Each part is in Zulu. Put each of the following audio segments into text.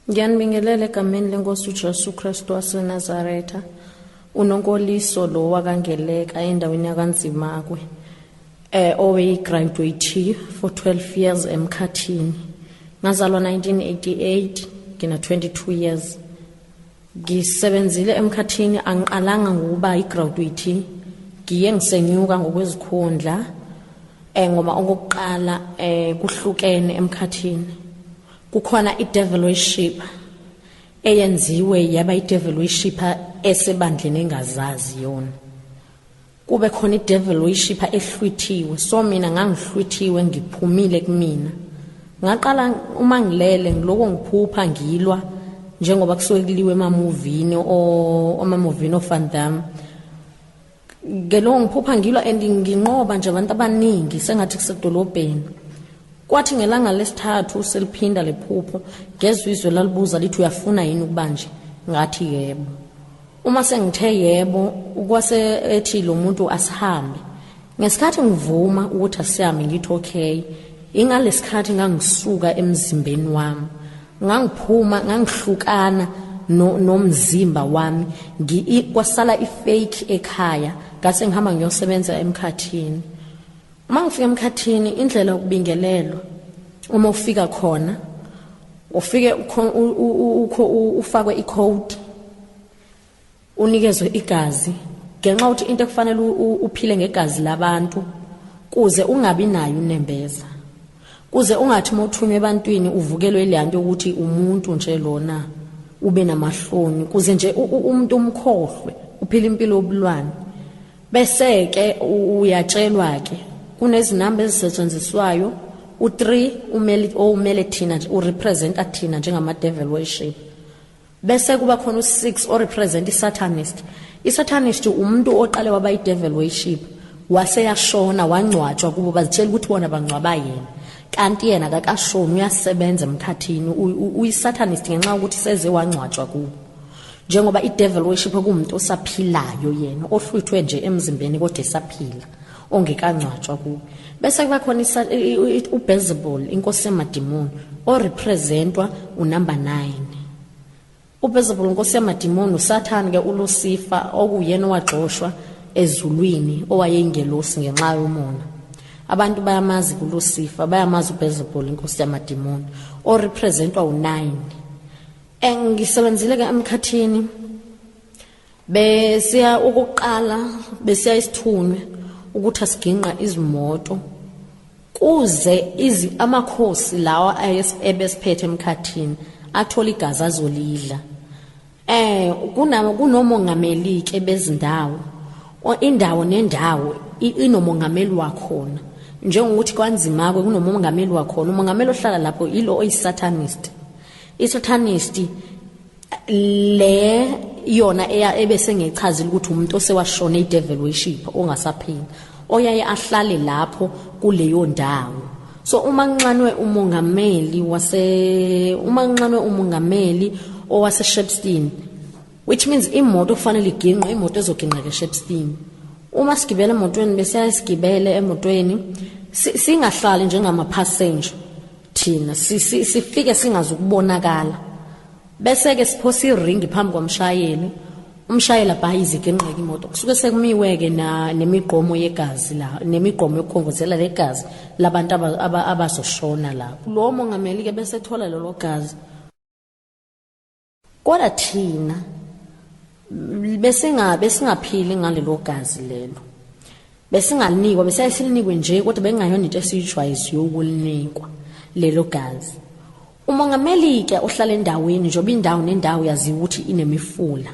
Ngiyanibingelela egameni lenkosi uJesu Kristu waseNazaretha. Unonkoliso lo wakangeleka endaweni yakanzimakwe. Oweyi-graduate for 12 years emkhathini. Ngazalwa 1988, ngina 22 years. Ngisebenzile emkhathini, angiqalanga ngokuba i-graduate. Ngiye ngisenyuka ngokwezikhundla ngoba okokuqala kuhlukene emkhathini. Kukhona i-devil worship eyenziwe yaba i-devil worship esebandleni engazazi yona. Kube khona i-devil worship ehlwithiwe. So mina ngangihlwithiwe, ngiphumile kumina. Ngaqala uma ngilele ngiloko ngiphupha ngilwa njengoba kusuke kuliwe emamuvini o emamuvini oVan Damme. Ngeloko ngiphupha ngilwa and nginqoba nje abantu abaningi sengathi kusedolobheni. Kwathi ngelanga lesithathu seliphinda lephupho, ngezwe izwe lalibuza lithi, "Uyafuna yini ukuba nje?" Ngathi, "Yebo." Uma sengithe yebo, kwase ethi lo muntu asihambe. Ngesikhathi ngivuma ukuthi asihambe, ngithi okay, ingalesikhathi ngangisuka emzimbeni wami, ngangiphuma, ngangihlukana nomzimba wami, kwasala i-fake ekhaya, ngase ngihamba ngiyosebenza emkhathini. Uma ngifika emkhathini, indlela yokubingelelwa, uma ufika khona ufike ufakwe i-code, unikezwe igazi, ngenxa ukuthi into ekufanele uphile ngegazi labantu kuze ungabi nayo unembeza, kuze ungathi uma uthunywa ebantwini uvukelwe ile nto yokuthi umuntu nje lona, ube namahloni, kuze nje umuntu umkhohlwe, uphila impilo yobulwane. Bese ke uyatshelwa ke kunezinamba ezisetshenziswayo. U3 umele, owumele thina nje, urepresenta thina njengama devil worship. Bese kuba khona u6 orepresent i-satanist. I-satanist umuntu oqale waba i-devil worship, waseyashona, wangcwatshwa kubo, bazitshela ukuthi bona bangcwaba yena, kanti yena akakashoni, uyasebenza emkhathini, uyi-satanist ngenxa yokuthi seze wangcwatshwa kubo, njengoba i-devil worship kuwumuntu osaphilayo yena, ohlwithwe nje emzimbeni kodwa esaphila, ongekangcwatshwa kubo. Bese kuba khona uBeelzebul, inkosi yamadimoni, orepresentwa unumber 9. UBeelzebul, inkosi yamadimoni, uSathane ke, uLucifer, okuyena owagxoshwa ezulwini, owayeyingelosi ngenxa yomona. Abantu bayamazi kuLucifer, bayamazi uBeelzebul, inkosi yamadimoni, orepresentwa u9. Ngisebenzile ke emkhathini. Besiya ukuqala, besiya isithunywe ukuthi asiginqa izimoto kuze amakhosi lawa ebesiphethe emkhathini athola igazi azolidla. Kunomongameli ke bezindawo, indawo nendawo inomongameli wakhona, njengokuthi kwanzima ke kunomongameli wakhona. Umongameli ohlala lapho ilo oyisatanist. Isatanist le yona eya ebese ngichazile ukuthi umuntu osewashona, i-devil worship ongasaphila, oyaye ahlale lapho kuleyo ndawo. So uma nxanwe umongameli wase uma nxanwe umongameli owase Shepstone, which means imoto kufanele iginqwe, imoto ezoginqeka eShepstone. Uma sigibela emotweni, bese sigibele emotweni, singahlali njengama passenger thina, sifike singazukubonakala, bese ke siphosa iringi phambi kwamshayeli, umshayeli abhayize, iginqeke imoto. Kusuke sekumiwe-ke na nemigqomo yegazi la, nemigqomo yokukhongozela legazi labantu abazoshona lapho. Lowo mongameli-ke bese ethola lelo gazi, kodwa thina besingaphili ngalelo gazi lelo, besingalinikwa, besiyaye silinikwe nje, kodwa bengayona into esiyijwayezwe ukulinikwa lelo gazi. Umongameli-ke ohlala endaweni, njengoba indawo nendawo yaziwa ukuthi inemifula,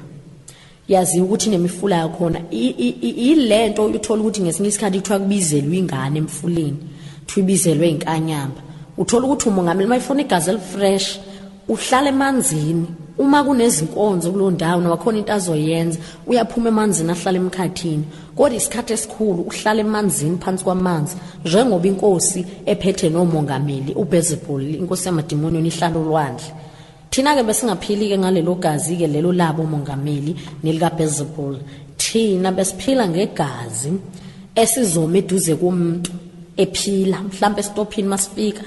yaziwa ukuthi inemifula yakhona, ilento uthola ukuthi ngesinye isikhathi kuthiwa kubizelwe ingane emfuleni, kuthiwa ibizelwe inkanyamba. Uthola ukuthi umongameli uma efuna igazi elifresh uhlala emanzini. Uma kunezinkonzo kulowo ndawo noma khona into azoyenza, uyaphuma emanzini, ahlala emkhathini, kodwa isikhathi esikhulu uhlala emanzini, phansi kwamanzi, njengoba inkosi ephethe nomongameli uBeelzebul, inkosi yamadimoni, ihlala olwandle. Thina-ke besingaphili-ke ngalelo gazi-ke lelo labo mongameli nelikaBeelzebul. Thina besiphila ngegazi esizoma eduze komuntu ephila, mhlawumbe esitophini masifika,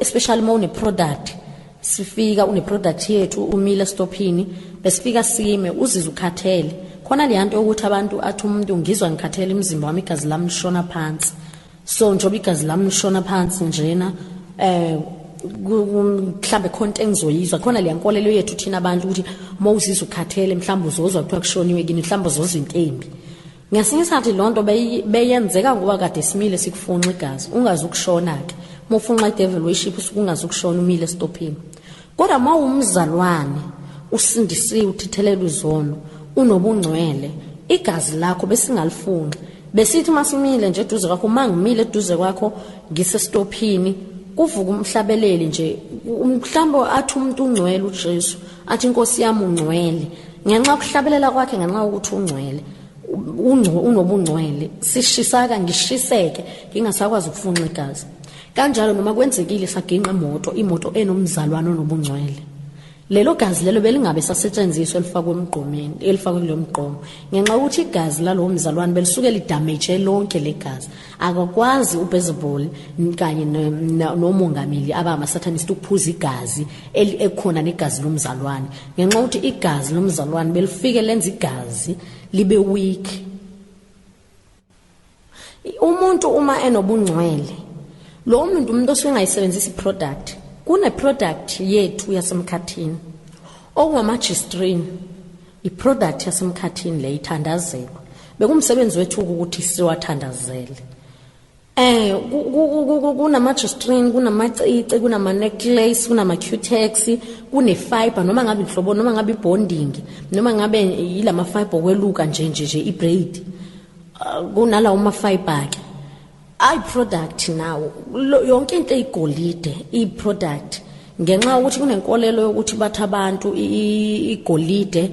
especially uma une-product. Sifika une-product yethu, umile stophini, besifika sime, uzizwe ukhathele. Khona le nto yokuthi abantu athi umuntu ngizwa ngikhathele umzimba wami, igazi lami lishona phansi. So njengoba igazi lami lishona phansi njena, mhlambe khona into engizoyizwa. Khona le nkolelo yethu thina abantu ukuthi uma uzizwa ukhathele mhlawumbe uzozwa kuthiwa kushoniwe kini, mhlawumbe uzozwa into embi. Ngesinye isikhathi loo nto beyenzeka ngoba kade simile sikufunxa igazi, ungazi ukushona-ke. Uma ufunxa i-devil worship usuke ungazi ukushona, umile esitophini. Kodwa uma uwumzalwane usindisiwe, uthethelelwe izono, unobungcwele, igazi lakho besingalifunxa. Besithi uma simile nje eduze kwakho, uma ngimile eduze kwakho ngisesitophini, kuvuka umhlabeleli nje, mhlawumbe athi umuntu ungcwele uJesu, athi inkosi yami ungcwele, ngenxa yokuhlabelela kwakhe, ngenxa yokuthi ungcwele, unobungcwele, sishisaka ngishiseke ngingasakwazi ukufunxa igazi. Kanjalo noma kwenzekile saginqa imoto enomzalwane onobungcwele, lelo gazi lelo belingabe sasetshenziswa elifakwe emgqomeni, elifakwe kulo mgqomo, ngenxa yokuthi igazi lalowo mzalwane belisuke lidamage lonke legazi. Akakwazi uBeelzebul kanye nomongameli abamasatanist ukuphuza igazi ekhona negazi lomzalwane, ngenxa yokuthi igazi lomzalwane belifike lenza igazi libe weak. Umuntu uma enobungcwele, lo muntu umuntu osuke engayisebenzisa i-product. Kune-product yethu yasemkhathini okungama-G-string, i-product yasemkhathini le ithandazelwa. Bekumsebenzi wethu ukuthi siwathandazele. Kunama-G-string, kunamacici, kunama-necklace, kunama-cutex, kune-fiber, noma ngabe inhlobo, noma ngabe i-bonding, noma ngabe yilama fiber okweluka nje nje nje i-braid. Kunalawo ma-fiber ke. I-product nawo yonke into eyigolide i-product, ngenxa yokuthi kunenkolelo yokuthi bathi abantu igolide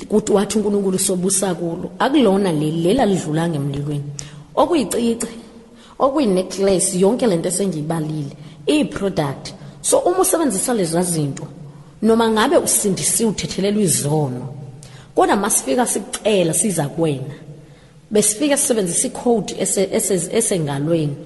kuthi wathi uNkulunkulu sobusa kulo, akulona leli, lela lidlulanga emlilweni. Okuyicici, okuyi-necklace, yonke lento esengiyibalile i-product. So uma usebenzisa lezi zinto, noma ngabe usindisiwe uthethelelwa izono, kodwa masifika sikucela siza kuwena, besifika sisebenzisa i-code esengalweni.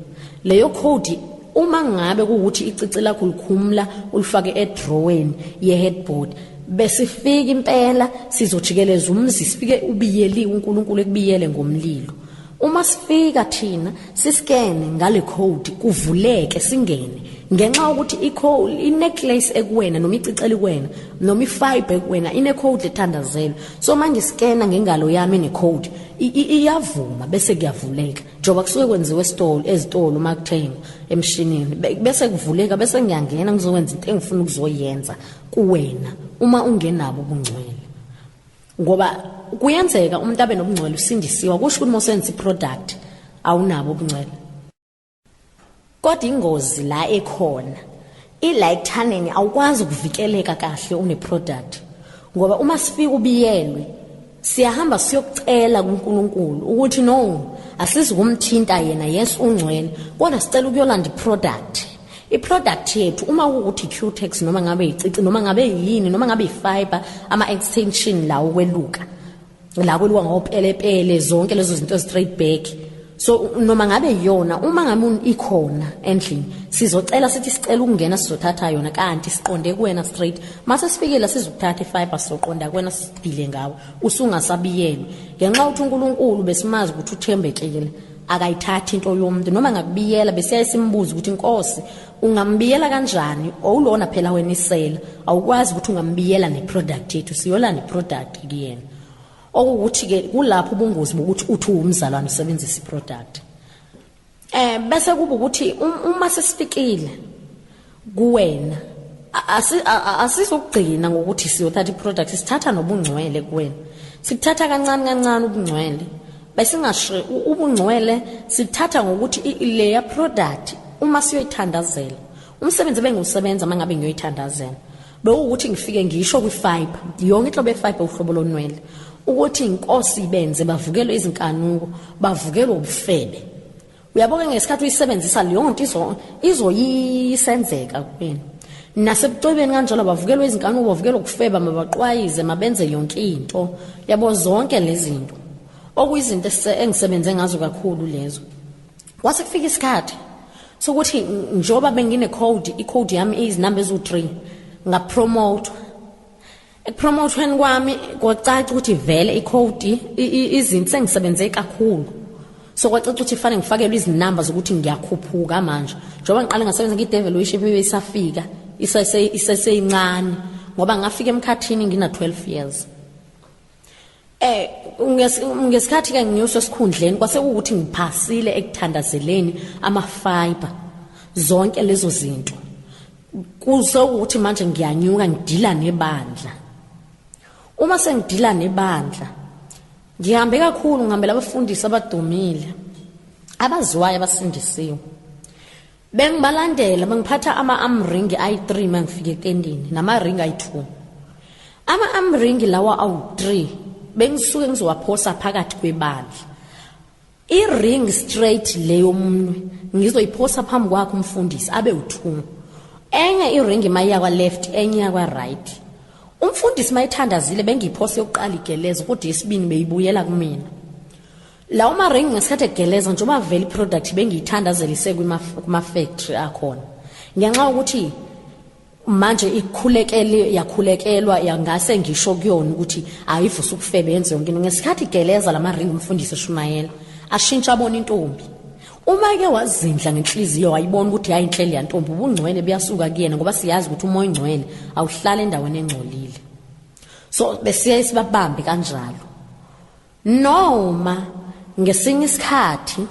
Leyo code, uma ngabe kuwukuthi icici lakho likhumula ulifake edroweni ye-headboard, besifika impela sizojikeleza umzi, sifike ubiyeliwe uNkulunkulu ekubiyele ngomlilo. Uma sifika thina siskene ngale code, kuvuleke singene, ngenxa yokuthi i-necklace ekuwena noma icici elikuwena noma i-fiber ekuwena ine-code ethandazelwe. So uma ngiskena ngengalo yami ine-code, iyavuma bese kuyavuleka, njengoba kusuke kwenziwe esitolo, ezitolo uma kuthengwa emshinini, bese kuvuleka, bese ngiyangena ngizokwenza into engifuna ukuzoyenza kuwena uma ungenabo ubungcwele. Ngoba kuyenzeka umuntu abe nobungcwele usindisiwe, kusho ukuthi uma usebenzisa i-product awunabo ubungcwele. Kodwa ingozi la ekhona ila ekuthaneni, awukwazi ukuvikeleka kahle une-product, ngoba uma sifika ubiyelwe, siyahamba siyokucela kuNkulunkulu ukuthi no, asizukumthinta yena, yes ungcwele, kodwa sicela ukuyolanda i-product. I-product yethu uma kuwukuthi i-Cutex, noma ngabe icici, noma ngabe yini, noma ngabe i-fiber, ama-extension lawo kweluka la kweluka ngopelepele, zonke lezo zinto straight back. So noma ngabe yona, uma ngabe ikhona endlini, sizocela sithi sicela ukungena sizothatha yona, kanti siqonde kuwena straight. Mase sifikile sizokuthatha i-fiber, sizoqonda kuwena sidile ngawe, usungasabiyelwe, ngenxa yokuthi uNkulunkulu besimazi ukuthi uthembekile, akayithathi into yomuntu. Noma ngakubiyela, besiyaye simbuze ukuthi inkosi ungambiyela kanjani, owulona phela wena isela, awukwazi ukuthi ungambiyela ne-product yethu, siyolanda i-product kuyena. Okuwukuthi-ke kulapho ubungozi bokuthi uthi uwumzalwane usebenzisa i-product. Bese kuba ukuthi uma sesifikile kuwena, asizokugcina ngokuthi siyothatha i-product, sithatha nobungcwele kuwena. Sikuthatha kancane kancane ubungcwele, besingasho ubungcwele sithatha ngokuthi leya product uma siyoyithandazela, umsebenzi bengiwusebenza uma ngabe ngiyoyithandazela bewukuthi ngifike ngisho kwi-fiber, yonke inhlobo ye-fiber, uhlobo lonwele, ukuthi inkosi ibenze bavukelwe izinkanuko, bavukelwe ubufebe. Uyabona ngesikhathi uyisebenzisa leyo nto izoyisenzeka kuwena. Nasebucwebeni kanjalo, bavukelwe izinkanuko, bavukelwe ukufeba, mabaqwayize, mabenze yonke into yabo, zonke lezi zinto okuyizinto engisebenze ngazo kakhulu lezo. Kwase kufika isikhathi sokuthi njengoba bengine code, i-code yami iyizinamba eziwu-3, Ngapromote. Ekupromothweni kwami kwacaca ukuthi vele icode izinto sengisebenze kakhulu. So kwacaca ukuthi fanele ngifakelwe izinamba zokuthi ngiyakhuphuka manje. Njengoba ngiqale ngasebenza ngi-devil worship isafika iseseyincane ngoba ngafika emkhathini ngina 12 years. Ngesikhathi ke nginyuswa esikhundleni kwase kuwukuthi ngiphasile ekuthandazeleni ama-fiber zonke lezo zinto. Kuzokuthi manje ngiyanyuka ngidila nebandla. Uma sengidila nebandla ngihambe kakhulu, ngihambela abafundisi abadumile abaziwayo abasindisiwe. Bengibalandela bengiphatha ama-arm ring ayi-3 mangifika etendeni nama-ring ayi-2. Ama-arm ring lawa awu-3 bengisuke ngizowaphosa phakathi kwebandla. I-ring straight leyo munwe ngizoyiphosa phambi kwakhe umfundisi abe u2. Enye i-ring mayiya kwa left, enye yakwa right. Umfundisi mayithandazile bengiyiphosa yokuqala igeleza, kodwa yesibini beyibuyela kumina. Lawo ma-ring ngesikhathi egeleza njengoba vele i-product bengiyithandazela ise kuma-factory akhona. Ngenxa yokuthi manje ikhulekele yakhulekelwa yangase ngisho kuyona ukuthi ayivuse ukufebe yenze yonke into. Ngesikhathi igeleza lama-ring umfundisi eshumayela ashintsha abona intombi. Uma ke wazindla ngenhliziyo wayibona ukuthi yayinhleli yantombi, ubungcwele buyasuka kuyena ngoba siyazi ukuthi umoya ongcwele awuhlala endaweni engcolile. So besiye sibabambe kanjalo. Noma ngesinye isikhathi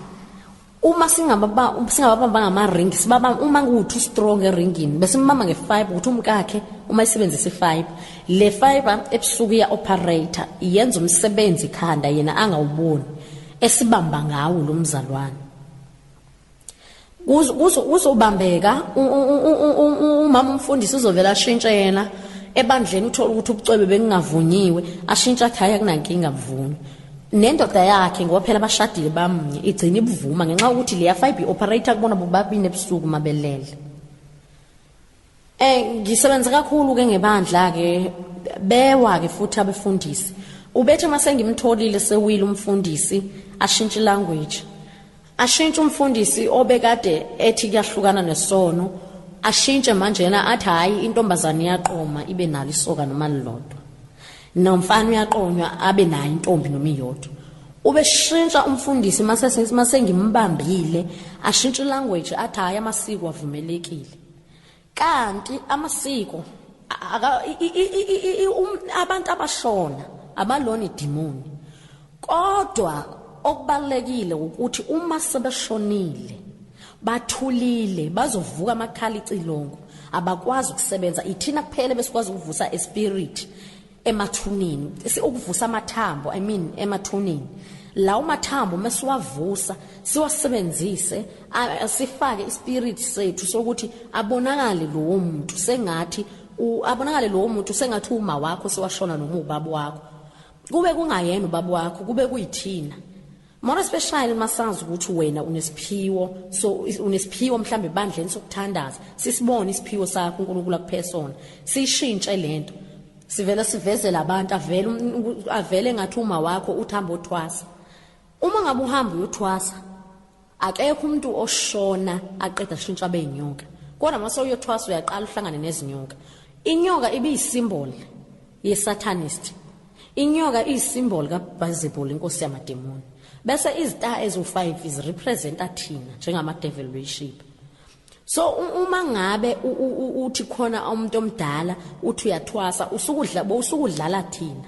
uma singababamba ngama-ring, sibabamba uma kuwuthi strong eringini bese simbamba nge-fiber ukuthi umkakhe uma isebenzisa i-fiber, le fiber ebusuku iya-operator iyenza umsebenzi ikhanda yena angawuboni, esibamba ngawo lo mzalwane. Kuzobambeka umama umfundisi uzovela ashintshe yena ebandleni, uthola ukuthi ubucwebe bekungavunyiwe, ashintshe athi hayi akunankinga buvunywe. Nendoda yakhe ngoba phela abashadile bamnye igcina ibuvuma ngenxa yokuthi leya fiber operator kubona bobabini ebusuku mabelele. Ngisebenza kakhulu ke ngebandla ke, bewa ke futhi abefundisi. Ubethe mase ngimtholile sewile umfundisi ashintshe language. Ashintshe umfundisi obekade ethi kuyahlukana nesono, ashintshe manje yena athi hayi intombazane iyaqoma ibe nalo isoka noma lilodwa. Nomfana uyaqonywa abe nayo intombi noma iyodwa. Ubeshintsha umfundisi mase ngimbambile ashintshe language athi hayi amasiko avumelekile. Kanti amasiko abantu abashona abalona idimoni. Kodwa okubalekile ukuthi uma sebeshonile bathulile bazovuka amakhala icilongo, abakwazi ukusebenza. Ithina kuphela besikwazi ukuvusa espirit emathuneni, ukuvusa amathambo, I mean emathuneni. Lawo mathambo mesiwavusa siwasebenzise sifake ispirit sethu sokuthi abonakale lowo muntu sengathi abonakale lowo muntu sengathi uma wakho sewashona noma ubaba wakho. Kube kungayena ubaba wakho, kube kuyithina. More especially masazi ukuthi wena unesiphiwo, so unesiphiwo mhlambe ebandleni sokuthandaza, sisibone isiphiwo sakho uNkulunkulu akuphe sona, sishintshe lento. Sivele sivezele abantu avele ngathi uma wakho uthamba othwasa. Uma ngabe uhamba uyothwasa akekho umuntu oshona aqeda ashintsha abe inyoka. Kodwa mase uyothwasa uyaqala uhlangane nezinyoka. Inyoka ibiyisimbol ye-satanist. Inyoka iyisimbol kaBeelzebul inkosi yamademoni. Bese izita eziwu5 is representa thina njengama devil worship. So uma ngabe uthi khona umuntu omdala uthi uyathwasa, usukudlala thina.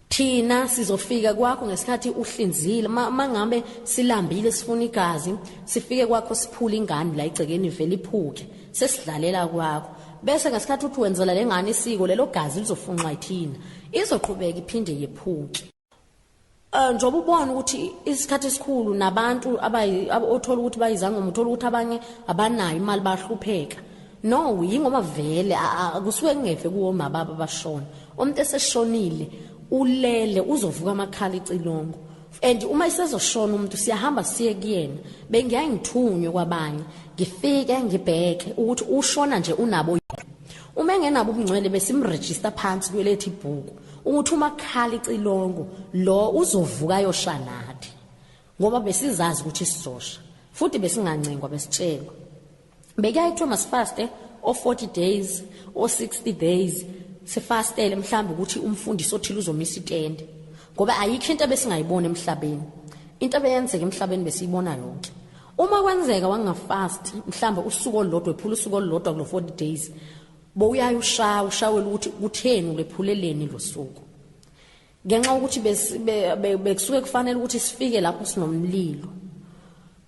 Thina sizofika kwakho ngesikhathi uhlinzile, mangabe silambile sifuna igazi, sifike kwakho siphula ingane la igcekeni vele iphuke, sesidlalela kwakho. Bese ngesikhathi uthi wenzela lengane isiko, lelo gazi lizofunxa ithina, izoqhubeka iphinde yephuke. Njengoba ubona ukuthi isikhathi esikhulu nabantu othola ukuthi bayizangoma, uthola ukuthi abanye abanayo imali bahlupheka. No, yingoba vele kusuke kungeve kuwo mababa abashona. Umuntu eseshonile ulele uzovuka amakhala icilongo. And uma isezoshona umuntu siyahamba siye kuyena, bengiyaye ngithunywe kwabanye, ngifike ngibheke ukuthi ushona nje unabo. Uma engenabo ubungcwele besimregister phansi kwelethu ibhuku ukuthi uma khala icilongo lo uzovuka ayosha nathi, ngoba besizazi ukuthi sizosha futhi besingancengwa, besitshelwa. Bekuyaye kuthiwe masifaste o 40 days o 60 days sifastele mhlawumbe ukuthi umfundisi othile uzomisa itende, ngoba ayikho into ebesingayibona emhlabeni. Into ebeyenzeka emhlabeni besiyibona yonke. Uma kwenzeka wangafast mhlawumbe usuku olulodwa, ephula usuku olulodwa kulo 40 days, bowuyaye ushaya ushawela ukuthi kutheni ulephuleleni lo suku, ngenxa yokuthi bekusuke kufanele ukuthi sifike lapho sinomlilo.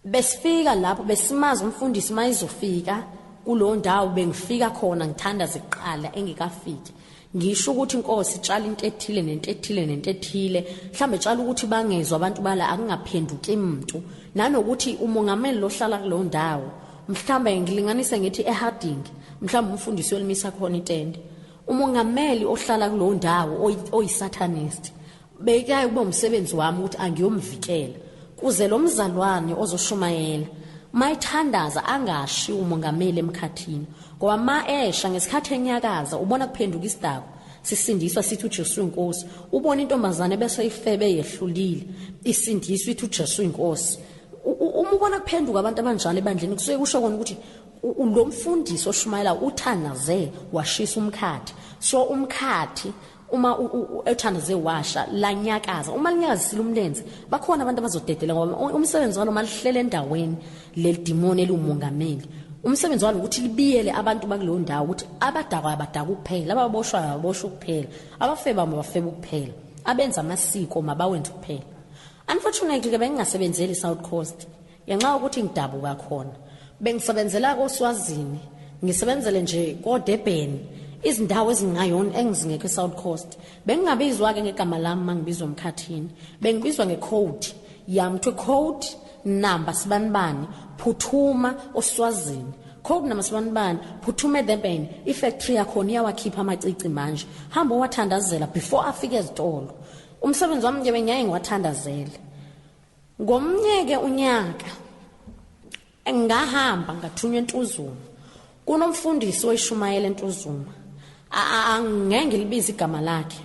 Besifika lapho besimazi umfundisi mayizofika kulowo ndawo, bengifika khona ngithandaze kuqala engikafiki, ngisho ukuthi inkosi tshala into ethile nento ethile nento ethile, mhlambe tshala ukuthi bangezwa abantu bala, akungaphenduki umuntu, nanokuthi umongameli lohlala kulowo ndawo, mhlambe ngilinganise ngithi eHarding, mhlambe umfundisi olimisa khona itende, umongameli ohlala kulowo ndawo oyisatanist, bekaye kube umsebenzi wami ukuthi angiyomvikela kuze lo mzalwane ozoshumayela mayithandaza angashi umongameli emkhathini, ngoba ma esha ngesikhathi enyakaza ubona kuphenduka isidako sisindiswa sithi uJesu inkosi, ubona intombazane bese ifebe yehlulile isindiswa ithi uJesu inkosi. Uma ubona kuphenduka abantu abanjalo ebandleni, kusuke kusho kona ukuthi lo mfundisi oshumayela uthandaze washisa umkhathi. So umkhathi uma ethandaze washa lanyakaza, uma linyakazisile umlenze, bakhona abantu abazodedela, ngoba umsebenzi walo malihlele endaweni leli demon eliwumongameli, umsebenzi walo ukuthi libiyele abantu bakuleyo ndawo ukuthi abadakwa abadakwa kuphela, ababoshwayo ababoshwa kuphela, abafeba mabafeba kuphela, abenza amasiko mabawenze kuphela. Unfortunately ke bengingasebenzeli South Coast ngenxa yokuthi ngidabuka khona, bengisebenzela koSwazini, ngisebenzele nje koDurban, izindawo ezingayona engizingekho eSouth Coast. Bengingabizwa ke ngegama lami mangibizwa emkhathini, bengibizwa ngecode yami, kuthiwa code number sibanibani phuthuma oSwazini, code number sibanibani phuthuma eDurban, ifactory yakhona iyawakhipha amacici manje, hamba owathandazela before afike ezitolo. Umsebenzi wami nje bengiyaye ngiwathandazele. Ngomnyeke unyaka ngahamba ngathunywa eNtuzuma, kunomfundisi oyishumayela eNtuzuma, angeke ngilibize igama lakhe,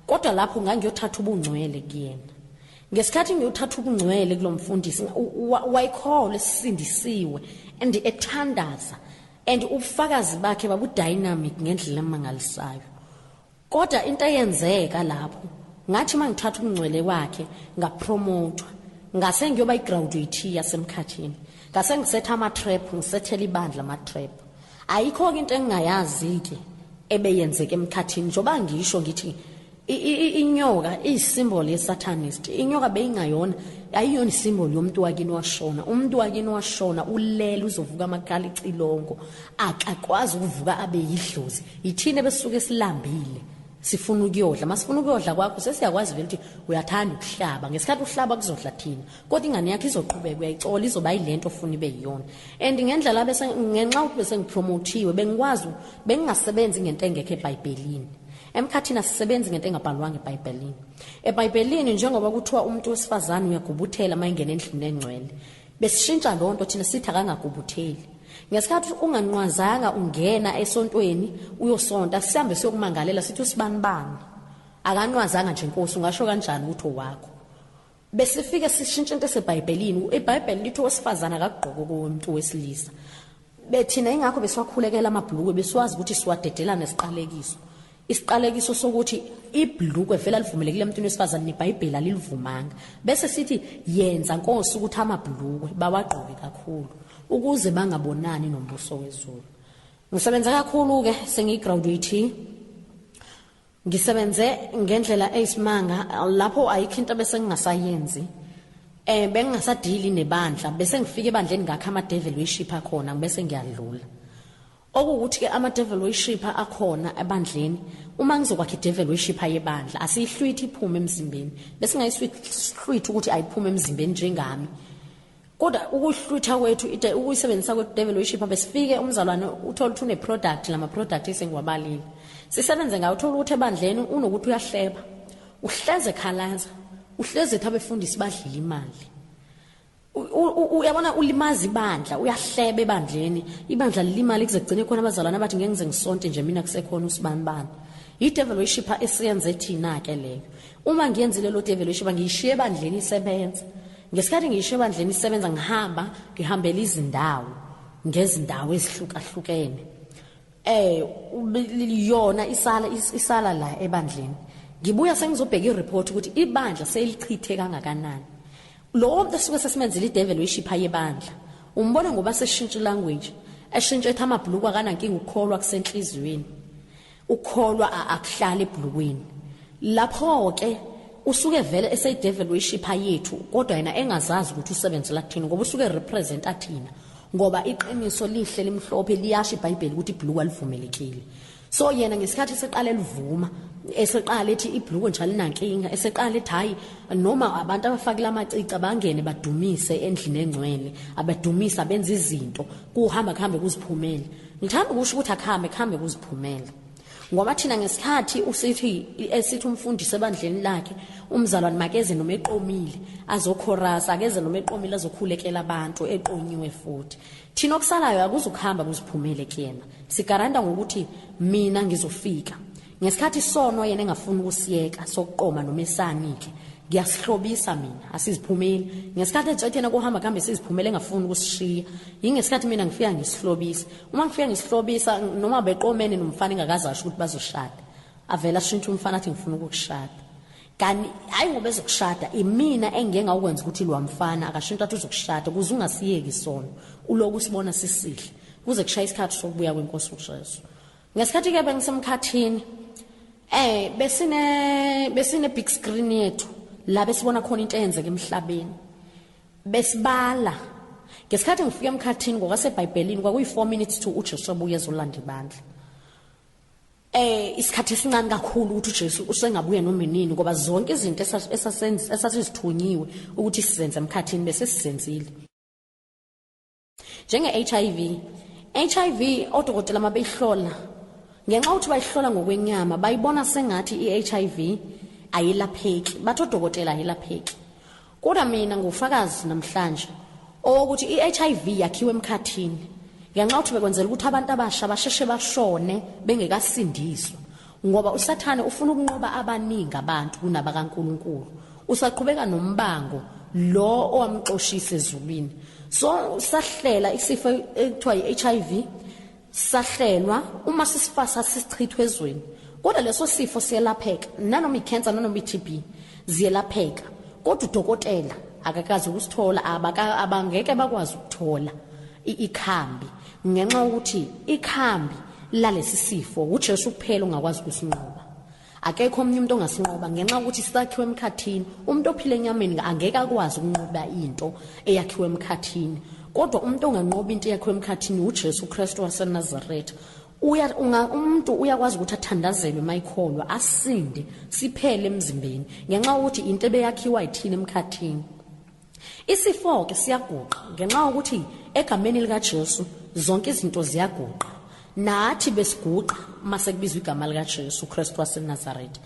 kodwa lapho ngangiyothatha ubungcwele kuyena. Ngesikhathi ngiyothatha ubungcwele kulomfundisi, wayikholwa esindisiwe and ethandaza, and ubufakazi bakhe babu dynamic ngendlela emangalisayo. Kodwa into eyenzeka lapho, ngathi mangithatha ubungcwele wakhe ngapromotwa, ngase ngiyoba igraduate yasemkhathini, ngase ngisetha ama trap, ngisethela ibandla ama trap. Ayikho ke into engingayazi ke ebeyenzeka emkhathini, njoba ngisho ngithi inyoka iyisimbol yesatanist. Inyoka beyingayona, ayiyona isimbol yomuntu wakini washona. Umuntu wakini washona ulele uzovuka amakhala icilongo, akakwazi ukuvuka abe yidlozi. Yithina besuke silambile sifuna ukuyodla, masifuna ukuyodla kwakho sesiyakwazi vele ukuthi uyathanda ukuhlaba, ngesikhathi uhlaba kuzodla thina, kodwa ingane yakho izoqhubeka uyayicola, izoba yilento ofuna ibe yiyona. And ngendlela bese ngenxa ukuthi bese ngipromotiwe, bengikwazi bengingasebenzi ngento engekho eBhayibhelini. Emkhathini asisebenzi ngento engabhalwanga eBhayibhelini. EBhayibhelini njengoba kuthiwa umuntu wesifazane uyagubuthela mayingena endlini engcwele, besishintsha lonto thina sithi akangagubutheli. Ngesikhathi unganqwazanga ungena esontweni uyosonta, sihambe siyokumangalela sithi usibanibani akanqwazanga nje inkosi, ungasho kanjani ukuthi owakho? Besifike sishintshe into eseBhayibhelini. IBhayibheli lithi owesifazane akagqoke komuntu wesilisa. Bethina ingakho besiwakhulekela amabhlukwe, besiwazi ukuthi siwadedela nesiqalekiso. Isiqalekiso sokuthi ibhlukwe vele alivumelekile emntwini wesifazane, neBhayibheli alilivumanga. Bese sithi yenza Nkosi ukuthi amabhlukwe bawagqoke kakhulu ukuze bangabonani nombuso wezulu. Ngisebenza kakhulu ke sengiyigraduate, ngisebenze ngendlela eyisimanga lapho ayikho into bese ngingasayenzi. Bengingasadili nebandla, bese ngifike ebandleni ngakha ama devil worship akhona bese ngiyadlula. Okuwukuthi ke ama devil worshipper akhona ebandleni, uma ngizokwakha i-devil worshipper yebandla asiyihlwithi iphume emzimbeni, bese ngayisihlwithi ukuthi ayiphume emzimbeni njengami. Kodwa ukuhlwitha kwethu, ukuyisebenzisa kwethu devil worshipper, besifike umzalwane uthola ukuthi une product, lama product esengiwabalile sisebenze ngayo, uthola ukuthi ebandleni unokuthi uyahleba, uhleze khalaza, uhleze ethi abefundisi badlile imali. Uyabona ulimaza ibandla, uyahleba ebandleni, ibandla lilimali kuze kugcine khona abazalwane abathi ngeke ngize ngisonte nje mina kusekhona usibanibani. I-devil worshipper esiyenze thina ke leyo. Uma ngiyenzile lo devil worshipper ngiyishiye ebandleni isebenza. Ngesikhathi ngiyishiye ebandleni isebenza, ngihamba ngihambela izindawo ngezindawo ezihlukahlukene. Yona isala la ebandleni. Ngibuya sengizobheka ireport ukuthi ibandla selichithe kangakanani. Lo muntu esuke sesimenzile idevil worship yebandla, umbona ngoba seshintsha language, eshintsha ethi amabhuluku akanankinga, ukukholwa kusenhliziyweni, ukukholwa akuhlala ebhulukweni. Lapho ke usuke vele eseyidevil worship yethu, kodwa yena engazazi ukuthi usebenzela thina, ngoba usuke representa thina, ngoba iqiniso lihle limhlophe, liyasho iBhayibheli ukuthi ibhuluku alivumelekile. So yena ngesikhathi seqala elivuma, eseqala ethi ibhuluku nje alinankinga, eseqala ethi hayi noma abantu abafakile amacici abangene badumise endlini engcwele, abadumisa benza izinto, kuhamba kuhambe kuziphumele. Ngithanda ukusho ukuthi akuhambe kuhambe kuziphumele, ngoba thina ngesikhathi usithi esithi umfundisi ebandleni lakhe umzalwane makeze noma eqomile azokhorasa, akeze noma eqomile azokhulekela abantu eqonyiwe futhi. Thina okusalayo akuzukuhamba kuziphumele kuyena. Sigaranta ngokuthi mina ngizofika ngesikhathi sono yena engafuni ukusiyeka sokuqoma noma esanike, ngiyasihlobisa mina, asiziphumeli. Ngesikhathi etshethena kuhamba kuhambe siziphumele engafuni ukusishiya, yingesikhathi mina ngifika ngisihlobisa. Uma ngifika ngisihlobisa, noma beqomene nomfana engakazasho ukuthi bazoshada, avela ashintshe umfana athi ngifuna ukukushada. Kanti hayi ngoba ezokushada, imina engike ngakwenza ukuthi lo mfana akashintshe athi uzokushada, ukuze ungasiyeki isono, uloku usibona sisihle kuze kushaya isikhathi sokubuya kwenkosi uJesu. Ngesikhathi ke bengisemkhathini, besine big screen yethu la besibona khona into eyenzeka emhlabeni, besibala. Ngesikhathi ngifika emkhathini ngokwaseBhayibhelini kwakuyi 4 minutes to uJesu abuye ezolanda ibandla. Isikhathi esincane kakhulu ukuthi uJesu usengabuya noma nini, ngoba zonke izinto esasizithunyiwe ukuthi sizenze emkhathini bese sizenzile. Njenge HIV odokotela mabeyihlola, ngenxa ukuthi bayihlola ngokwenyama bayibona sengathi iHIV ayilapheki, bathi odokotela ayilapheki. Kodwa mina ngufakazi namhlanje ukuthi iHIV yakhiwe emkhathini, ngenxa ukuthi bekwenzela ukuthi abantu abasha basheshe bashone bengekasindiswa, ngoba uSathane ufuna ukunqoba abaningi abantu kunabakaNkuluNkulu. Usaqhubeka nombango lo owamxoshisa ezulwini. So sahlela isifo ekuthiwa iHIV, sahlelwa uma sisifasa sisichithwe ezweni. Kodwa leso sifo siyelapheka, nanoma icancer nanoma iTB ziyelapheka, kodwa udokotela akakazi ukusithola, abangeke bakwazi ukuthola ikhambi, ngenxa yokuthi ikhambi lalesi sifo uJesu kuphela ongakwazi ukusinqoba. Akekho omunye umuntu ongasinqoba, ngenxa yokuthi sakhiwe emkhathini. Umuntu ophila enyameni angeke akwazi ukunqoba into eyakhiwe emkhathini, kodwa umuntu onganqoba into eyakhiwe emkhathini uJesu Kristu waseNazaretha. Umuntu uyakwazi ukuthi athandazelwe mayikholwa asinde siphele emzimbeni, ngenxa yokuthi into ebeyakhiwa yithina emkhathini. Isifo ke siyaguqa ngenxa yokuthi egameni likaJesu zonke izinto ziyaguqa. Nathi besiguqa mase kubizwa igama likaJesu Kristu waseNazaretha.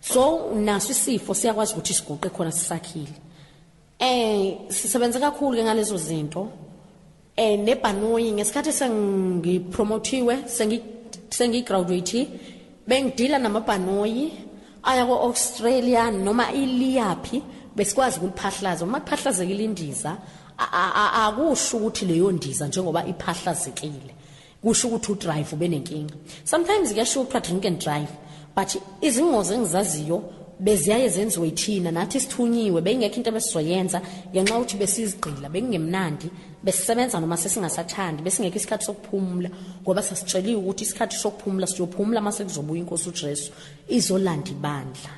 So naso isifo siyakwazi ukuthi siguqe khona sisakhile. Sisebenza kakhulu ke ngalezo zinto. Nebhanoyi ngesikhathi sengipromotiwe, sengigraduate, bengidila namabhanoyi aya ko-Australia noma iliyaphi, besikwazi ukuliphahlaza. Uma kuphahlazekile indiza, akusho ukuthi leyo ndiza njengoba iphahlazekile kusho ukuthi udrive ube nenkinga. Sometimes kuyashiwo kuthiwa drink and drive, but izingozi engizaziyo beziyaye zenziwe yithina, nathi sithunyiwe, beyingekho into ebesizoyenza ngenxa yokuthi besizigqila, bekungemnandi, besisebenza noma sesingasathandi, besingekho isikhathi sokuphumula, ngoba sasitsheliwe ukuthi isikhathi sokuphumula siyophumula mase kuzobuya inkosi uJesu izolanda ibandla.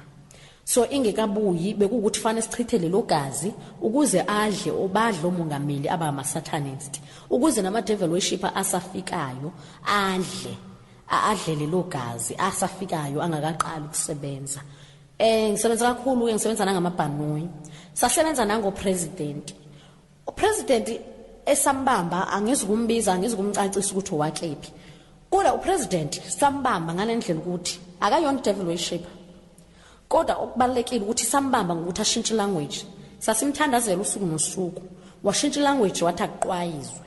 So ingekabuyi bekuwukuthi fanele sichithe lelo gazi ukuze adle obadla omongameli abama-satanist, ukuze nama-devil worshipper asafikayo adle lelo gazi asafikayo angakaqali ukusebenza. Ngisebenza kakhulu ke, ngisebenza nangamabhanoyi, sasebenza nango-president. Upresident esambamba angizukumbiza, angizukumcacisa ukuthi owakephi, kodwa upresident sambamba ngalendlela ukuthi akayona devil worshipper, kodwa okubalekile ukuthi sambamba ngokuthi ashintshe language. Sasimthandazela usuku nosuku, washintsha language wathi akuqwayizwe,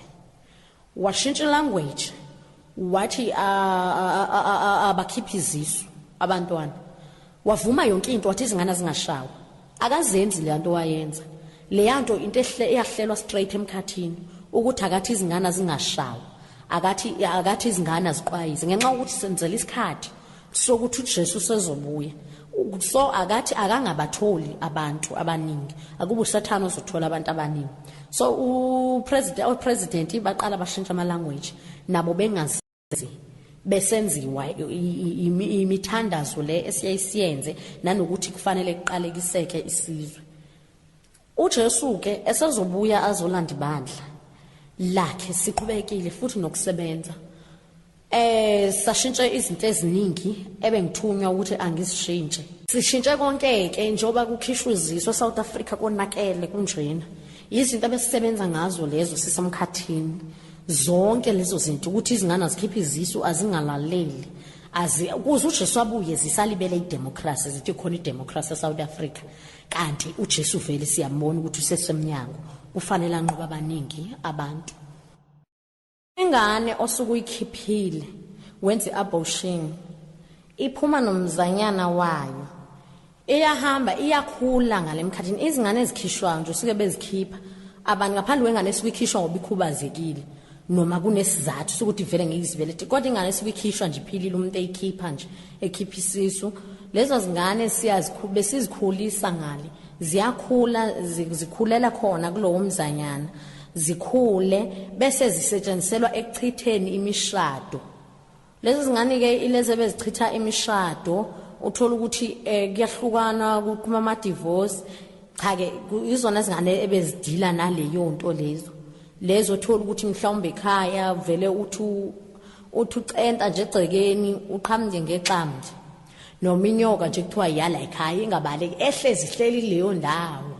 washintsha language wathi abakhiphe izisu abantwana, wavuma yonke into, wathi izingane zingashawa. Akazenzi le nto wayenza, le nto into eyahlelwa straight emkhathini ukuthi akathi izingane zingashawa, Akathi izingane aziqwayize ngenxa yokuthi senzela isikhathi sokuthi uJesu sezobuya. So akathi akangabatholi abantu abaningi, akuba uSathane ozothola abantu abaningi. So upresident baqala bashintsha ama language nabo bengazi, besenziwa imithandazo le esiyayisiyenze, nanokuthi kufanele kuqalekiseke isizwe. uJesu ke esezobuya azolanda ibandla lakhe. Siqhubekile futhi nokusebenza, sashintsha izinto eziningi ebengithunywa ukuthi angizishintshe. Sishintshe konke ke njengoba kukhishwa iziso South Africa, konakele kunjena. Izinto abesisebenza ngazo lezo sisemkhathini, zonke lezo zinto ukuthi izingane azikhiphe izisu, azingalaleli, azi ukuze uJesu abuye zisalibele idemocracy, zithi khona idemocracy eSouth Africa, kanti uJesu vele siyambona ukuthi usesemnyango, kufanele anqobe abaningi abantu. Ingane osuke uyikhiphile wenza i-abortion iphuma nomzanyana wayo, iyahamba iyakhula ngale mkhathini. Izingane ezikhishwayo nje usuke bezikhipha abantu ngaphandle kwengane esuke ikhishwa ngoba ikhubazekile noma kunesizathu sokuthi vele ngeke izibelethe, kodwa ingane esuke ikhishwa nje iphilile, umuntu eyikhipha nje ekhipha isisu, lezo zingane besizikhulisa ngale, ziyakhula, zikhulela khona kulowo mzanyana, zikhule bese zisetshenziselwa ekuchitheni imishado. Lezi zingane-ke ilezi ebezichitha imishado, uthola ukuthi kuyahlukana, kuqhuma ama-divorce. Cha-ke, izona zingane ebezidila naleyo nto lezo, uthola ukuthi mhlawumbe ekhaya vele uthi ucenta nje egcekeni uqhamuke ngexambi noma inyoka nje kuthiwa yala ekhaya ingabaleki, ehlezi ihleli leyo ndawo.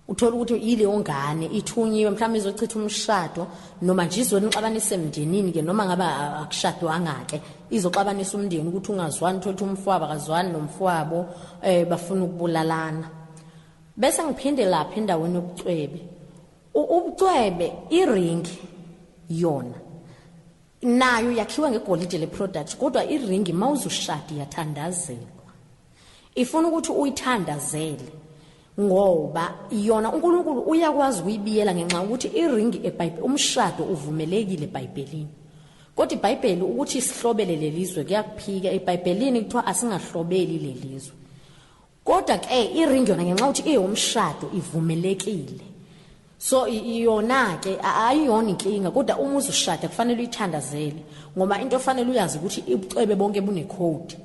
Uthola ukuthi ileyo ngane ithunyiwe mhlawumbe izochitha umshado noma nje izonixabanisa emndenini ke, noma ngabe akushadwanga ke izoxabanisa umndeni ukuthi ungazwani. Uthola ukuthi umfowabo akazwani nomfowabo, bafuna ukubulalana. Bese ngiphinde lapha endaweni yobucwebe, ubucwebe, iringi yona nayo yakhiwa ngegolide le-product, kodwa iringi mawuzoshada iyathandazelwa, ifuna ukuthi uyithandazele ngoba yona uNkulunkulu uyakwazi ukuyibiyela, ngenxa yokuthi iringi eBhayibheli, umshado uvumelekile eBhayibhelini, kodwa iBhayibheli ukuthi sihlobele lelizwe kuyakuphika. EBhayibhelini kuthiwa asingahlobeli lelizwe, kodwa ke iringi yona ngenxa yokuthi iyomshado ivumelekile. So iyona ke ayiyona inkinga, kodwa uma uzoshada kufanele uyithandazele, ngoba into ofanele uyazi ukuthi ubucwebe bonke bunecode.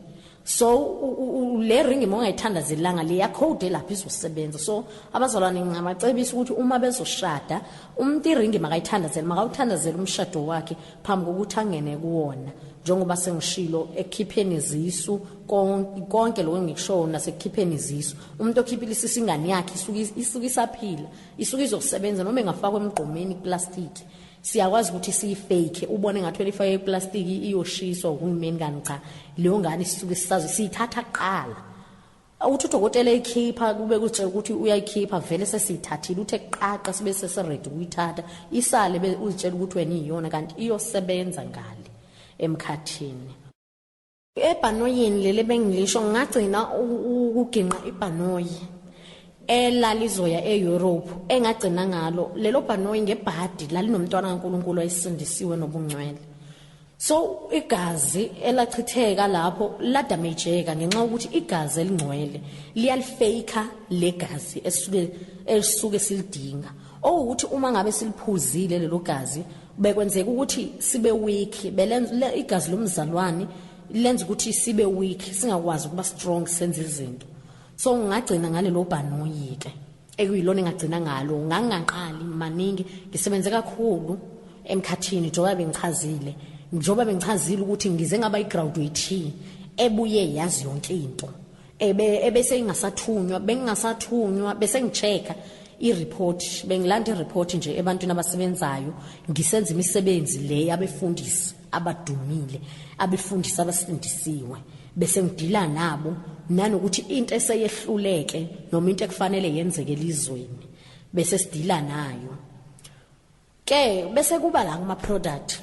So le ring uma ungayithandazelanga, leya code lapho izosebenza. So abazalwane ngingabacebisa ukuthi uma bezoshada umuntu, iringi makayithandazele, makawuthandazele umshado wakhe phambi kokuthi angene kuwona. Njengoba sengishilo ekukhipheni izisu, konke lokho engikushoyo, nasekukhipheni izisu, umuntu okhiphile isisu ingane yakhe isuke isaphila, isuke izosebenza noma ingafakwa emgqomeni iplastiki. Siyakwazi ukuthi siyifake, ubone ngathi wena ifake iplastiki iyoshiswa uhulumeni, kani cha, leyo ngane isuke sisazi siyithatha kuqala. Uthi udokotela eyikhipha kube kutshela ukuthi uyayikhipha, vele sesiyithathile, uthe kuqaqa sibe sesiready ukuyithatha, isale uzitshela ukuthi wena iyona, kanti iyosebenza ngale emkhathini. Ebhanoyini leli bengilisho, ngagcina ukuginqa ibhanoyi elalizoya e-Europe, engagcina ngalo lelo bhanoyi ngebhadi lalinomntwana kaNkulunkulu wayesindisiwe nobungcwele. So igazi elachitheka lapho ladamageka ngenxa yokuthi igazi elingcwele liyalifaka legazi esuke silidinga, owukuthi uma ngabe siliphuzile lelo gazi bekwenzeka ukuthi sibe weak. Belenza igazi lomzalwane lenza ukuthi sibe weak, singakwazi ukuba strong senze izinto. So ngagcina ngalelo bhanoyi ke, ekuyilona engagcina ngalo. Ngangingaqali maningi, ngisebenze kakhulu emkhathini, njengoba bengichazile ukuthi ngize ngaba igraduate ebuye yazi yonke into, ebe ebese ingasathunywa, bengingasathunywa, bese ngichecka i-report, bengilanda i-report nje ebantwini abasebenzayo, ngisenza imisebenzi le yabefundisi abadumile, abefundisi abasindisiwe, bese ngidila nabo, nanokuthi into eseyehluleke noma into ekufanele yenzeke elizweni bese sidila nayo ke. Bese kuba la kuma product,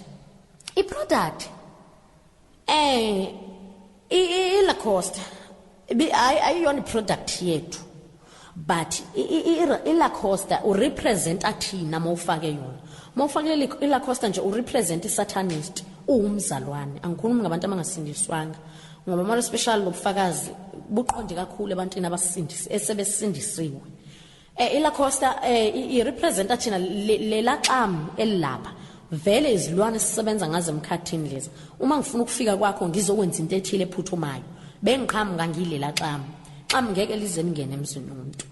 i product i Lacoste ayiyona i product yethu. But iLacoste urepresenta thina mawufake yona. Mawufake iLacoste nje urepresent iSatanist, uwumzalwane. Angikhulumi ngabantu abangasindiswanga, ngoba manje special lobufakazi buqonde kakhulu ebantwini abasindisi esebesindisiwe. iLacoste irepresenta thina lelaxamu elilapha. Vele izilwane esisebenza ngazo emkhathini lezi. Uma ngifuna ukufika kwakho ngizokwenza into ethile ephuthumayo, bengiqhamuka ngilela xamu. Xamu ngeke lize lingene emzini womuntu.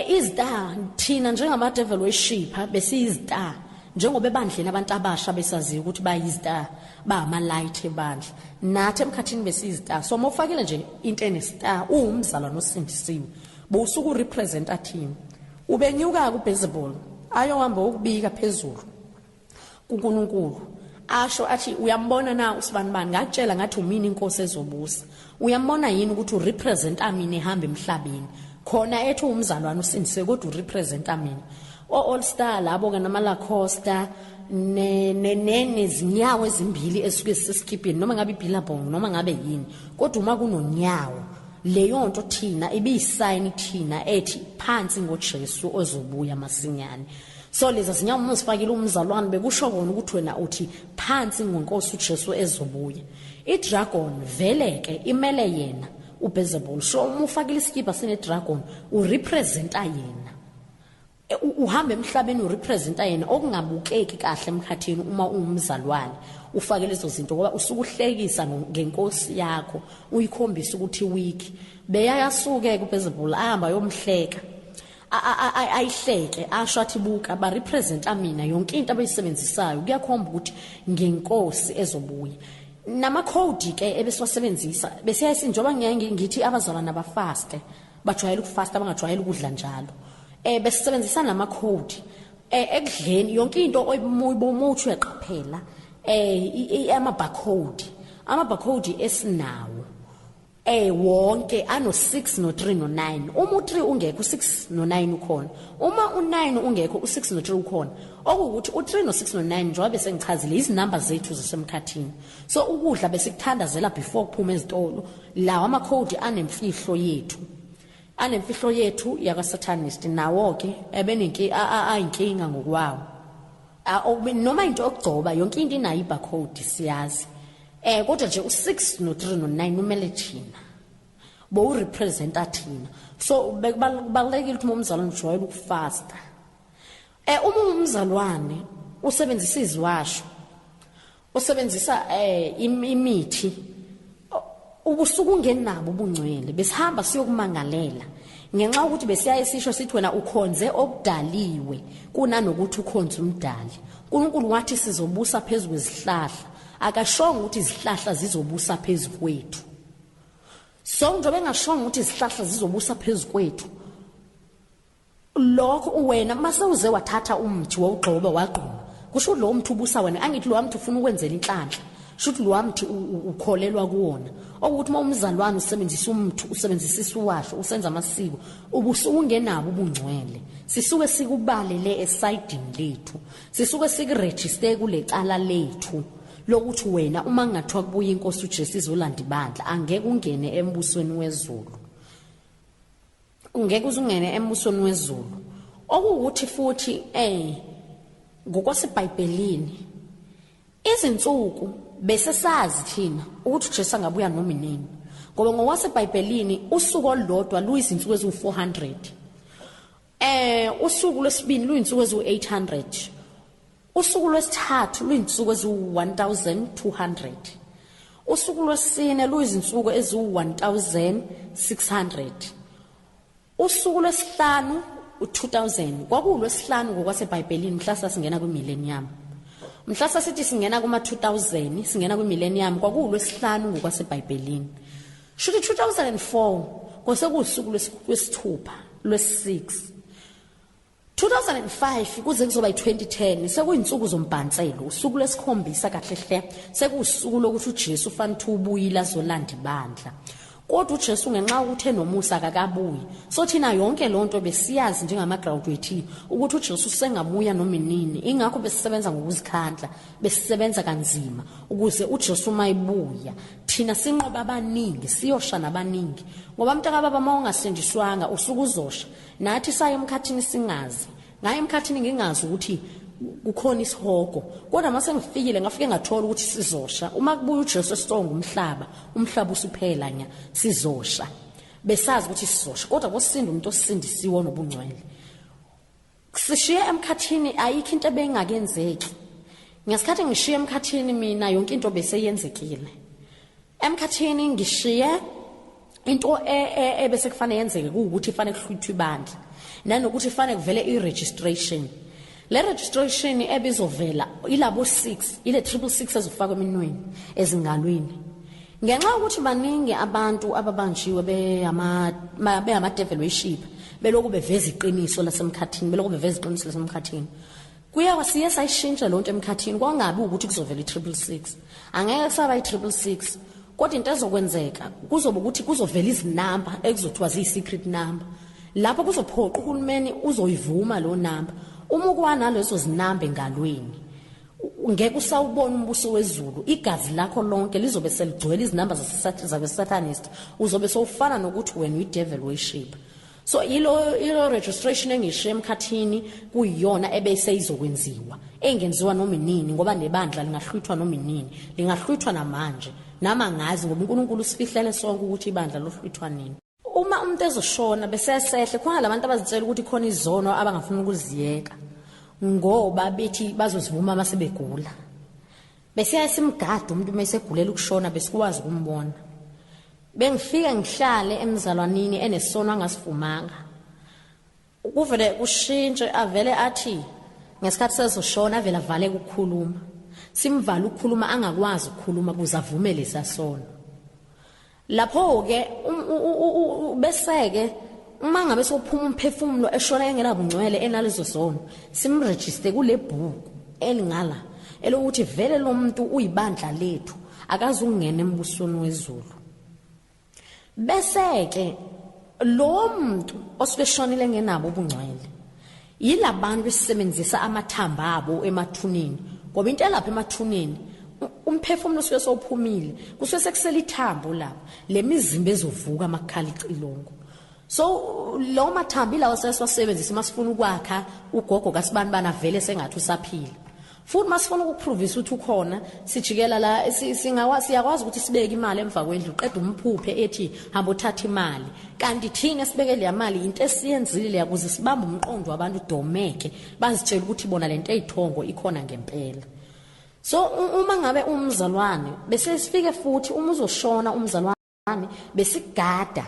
Iztar thina njengama devil worshipper besiyiztar, njengoba ebandleni abantu abasha besaziyo ukuthi bayiztar, ba ama light ebandla. Nathi emkhathini besiyiztar. So mawufakile nje into enestar, uwumzalwane osindisiwe, bowusuku urepresenta thina. Ubenyuka kuBeelzebul ayohamba ukubika phezulu kuNkulunkulu, asho athi uyambona na usibanibani, ngakutshela ngathi umini inkosi ezobusa. Uyambona yini ukuthi urepresenta mina ehamba emhlabeni? Khona ethi umzalwane usindise kodwa urepresenta mina. O All Star labo ke nama Lacoste ne nezinyawo ezimbili esuke sisesikipini, noma ngabe ibillabong noma ngabe yini, kodwa uma kunonyawo leyo nto thina ibiyisign thina ethi phansi ngoJesu ozobuya masinyane. So leza zinyawo uma usifakile umzalwane bekusho kona ukuthi wena uthi phansi ngonkosi uJesu ezobuya. iDragon vele ke imele yena uBeelzebul. So uma ufakile iskipa sine dragon urepresenta yena, uhamba emhlabeni urepresenta yena, okungabukeki kahle emkhathini uma uwumzalwane ufake lezo zinto, ngoba usukuhlekisa ngenkosi yakho, uyikhombisa ukuthi weak. Beyayasuke kuBeelzebul ahamba yomhleka, ayihleke asho athi buka ba representa mina, yonke into abayisebenzisayo kuyakhomba ukuthi ngenkosi ezobuya. Nama code ke ebesiwasebenzisa besiyaye njengoba ngithi abazalwane abafaste, bajwayele ukufasta, abangajwayele ukudla njalo. Besisebenzisa nama code ekudleni, yonke into oyibomuthi uyaqaphela ama barcode, ama barcode esinawo wonke ano 6 no 3 no 9. Uma u3 ungekho u6 no 9 ukhona, uma u9 ungekho u6 no 3 ukhona. Okuwukuthi u3 no 6 no 9 njengoba besengichazile izinamba zethu zasemkhathini. So ukudla besikuthandazela before kuphuma ezitolo. Lawa ama code anemfihlo yethu, anemfihlo yethu yakaSatanist, nawo ke ebenenki ayinkinga ngokwawo. Noma into yokugcoba yonke into inayo ibarcode siyazi. Kodwa nje u6 no 3 no 9 umele thina, bo urepresenta thina. So bekubalekile ukuthi umzalwane ujwayele ukufasta. Uma umzalwane usebenzisa iziwasho, usebenzisa imithi, ubusuku ungenabo ubungcwele, besihamba siyokumangalela ngenxa ukuthi besiyaye sisho sithi wena ukhonze okudaliwe kunanokuthi ukhonze umdali. uNkulunkulu wathi sizobusa phezu kwezihlahla, akashongo ukuthi izihlahla zizobusa phezu kwethu. So njengoba engashongo ukuthi izihlahla zizobusa phezu kwethu, lokho wena mase uze wathatha umthi wawugxoba wagquma, kusho lo mthi ubusa wena. Angithi lo mthi ufuna ukwenzela inhlanhla, sho ukuthi lo mthi ukholelwa kuwona. Okuthi uma umzalwane usebenzisa umthi, usebenzisa isiwasho, usenza amasiko, ubusuke ungenabo ubungcwele. Sisuke sikubalele esayidini lethu, sisuke sikuregister kulecala lethu lokuthi wena uma kungathiwa kubuya inkosi uJesu izolanda ibandla, angeke ungene embusweni wezulu, ungeke uzungene embusweni wezulu. Okuwukuthi futhi ngokwasebhayibhelini izinsuku bese sazi thina ukuthi uJesu angabuya noma inini, ngoba ngokwasebhayibhelini usuku olulodwa luyizinsuku eziwu-400, usuku lwesibili luyinsuku eziwu-800, usuku lwesithathu luyinsuku eziwu-1200, usuku lwesine luyizinsuku eziwu-1600, usuku lwesihlanu u-2000. Kwakuwulwesihlanu ngokwasebhayibhelini mhla sasingena kwimillennium. Mhla sasithi singena kuma-2000 singena kwimillennium, kwakuwulwesihlanu ngokwasebhayibhelini. Shuthi 2004 kwasekuwusuku lwesithupha, lwesi-6. 2005 kuze kuzoba yi-2010 sekuyinsuku zombhanselo, usuku lwesikhombisa kahle hle, sekuwusuku lokuthi uJesu ufanele ubuyile azolanda ibandla. Kodwa uJesu ngenxa yokuthi enomusa akakabuyi. So thina yonke lonto besiyazi njengama-graduate ukuthi uJesu usengabuya noma inini. Ingakho besisebenza ngokuzikhandla, besisebenza kanzima ukuze uJesu mayibuya thina sinqoba abaningi, siyosha nabaningi. Ngoba mntakababa uma ungasindiswanga usuke uzosha. Nathi saye emkhathini singazi. Ngaye emkhathini ngingazi ukuthi kukhona isihogo, kodwa mase ngifikile ngafike ngathola ukuthi sizosha. Uma kubuya uJesu esonga umhlaba, umhlaba usuphela nya, sizosha. Besazi ukuthi sizosha, kodwa kosinda umuntu osindisiwe nobungcwele. Sishiye emkhathini, ayikho into ebengakenzeki. Ngesikhathi ngishiye emkhathini mina yonke into beseyenzekile. Emkhathini ngishiye into ebese kufanele yenzeke kuwukuthi fanele kuhlwithwe ibandla, nanokuthi fanele kuvele i-registration. Le registration ebizovela ilabo 6, ile 666 ezofakwa eminweni ezingalweni. Ngenxa yokuthi baningi abantu ababanjiwe beyama devil worship, beloku beveza iqiniso lasemkhathini, beloku beveza iqiniso lasemkhathini. Kuya siye sayishintsha lonto emkhathini, kwangabi ukuthi kuzovela i-666. Angeke kusaba i-666. Kodwa into ezokwenzeka kuzoba ukuthi kuzovela izinamba ekuzothiwa ziyi-secret number. Lapho kuzophoqa uhulumeni uzoyivuma lo number. Uma ukwanalezo zinamba engalweni, ngeke usawubona umbuso wezulu. Igazi lakho lonke lizobe seligcwele izinamba zabesatanist. Uzobe sowufana nokuthi wena uyi-devil worship. So ilo registration engishiye emkhathini kuyiyona ebese izokwenziwa, engenziwa noma inini, ngoba nebandla lingahlwithwa noma inini, lingahlwithwa namanje. Nami angazi ngoba uNkulunkulu usifihlele sonke ukuthi ibandla lohlwithwa nini. Uma umuntu ezoshona bese sehle, khona labantu abazitshela ukuthi khona izono abangafuni ukuziyeka ngoba bethi bazozivuma uma sebegula. Bese simgada umuntu uma esegulela ukushona, besikwazi ukumbona. Bengifika ngihlale emzalwanini enesono angasivumanga. Kuvele kushintshe, avele athi ngesikhathi sezoshona avele avale ukukhuluma. Simvala ukukhuluma, angakwazi ukukhuluma kuze avume lesasono. Lapho ke bese ke uma ngabe sophuma umphefumulo eshona engenabungcwele enalezo zono, simregister kule bhuku elingala elokuthi vele lo muntu uyibandla lethu, akaze ukungena embusweni wezulu. Bese ke lo muntu osuke eshonile engenabo ubungcwele, yilabantu esisebenzisa amathamba abo emathuneni, ngoba into elapha emathuneni umphefumulo usuke sowuphumile, kusuke sekusela ithambo lapha, le mizimba ezovuka makukhala icilongo. So lo mathambo ilawo sesiwasebenzisa masifuna ukwakha ugogo kaSibanibani vele sengathi usaphila. Futhi masifuna ukuprovisa ukuthi ukhona, sijikela la, siyakwazi ukuthi sibeke imali emva kwendlu, qeda umphuphe ethi hamba uthatha imali, kanti thina sibeke le mali into esiyenzile leya kuze sibambe umqondo wabantu domeke, bazitshela ukuthi bona lento eyithongo ikhona ngempela. So uma ngabe umzalwane bese sifike futhi uma uzoshona umzalwane besigada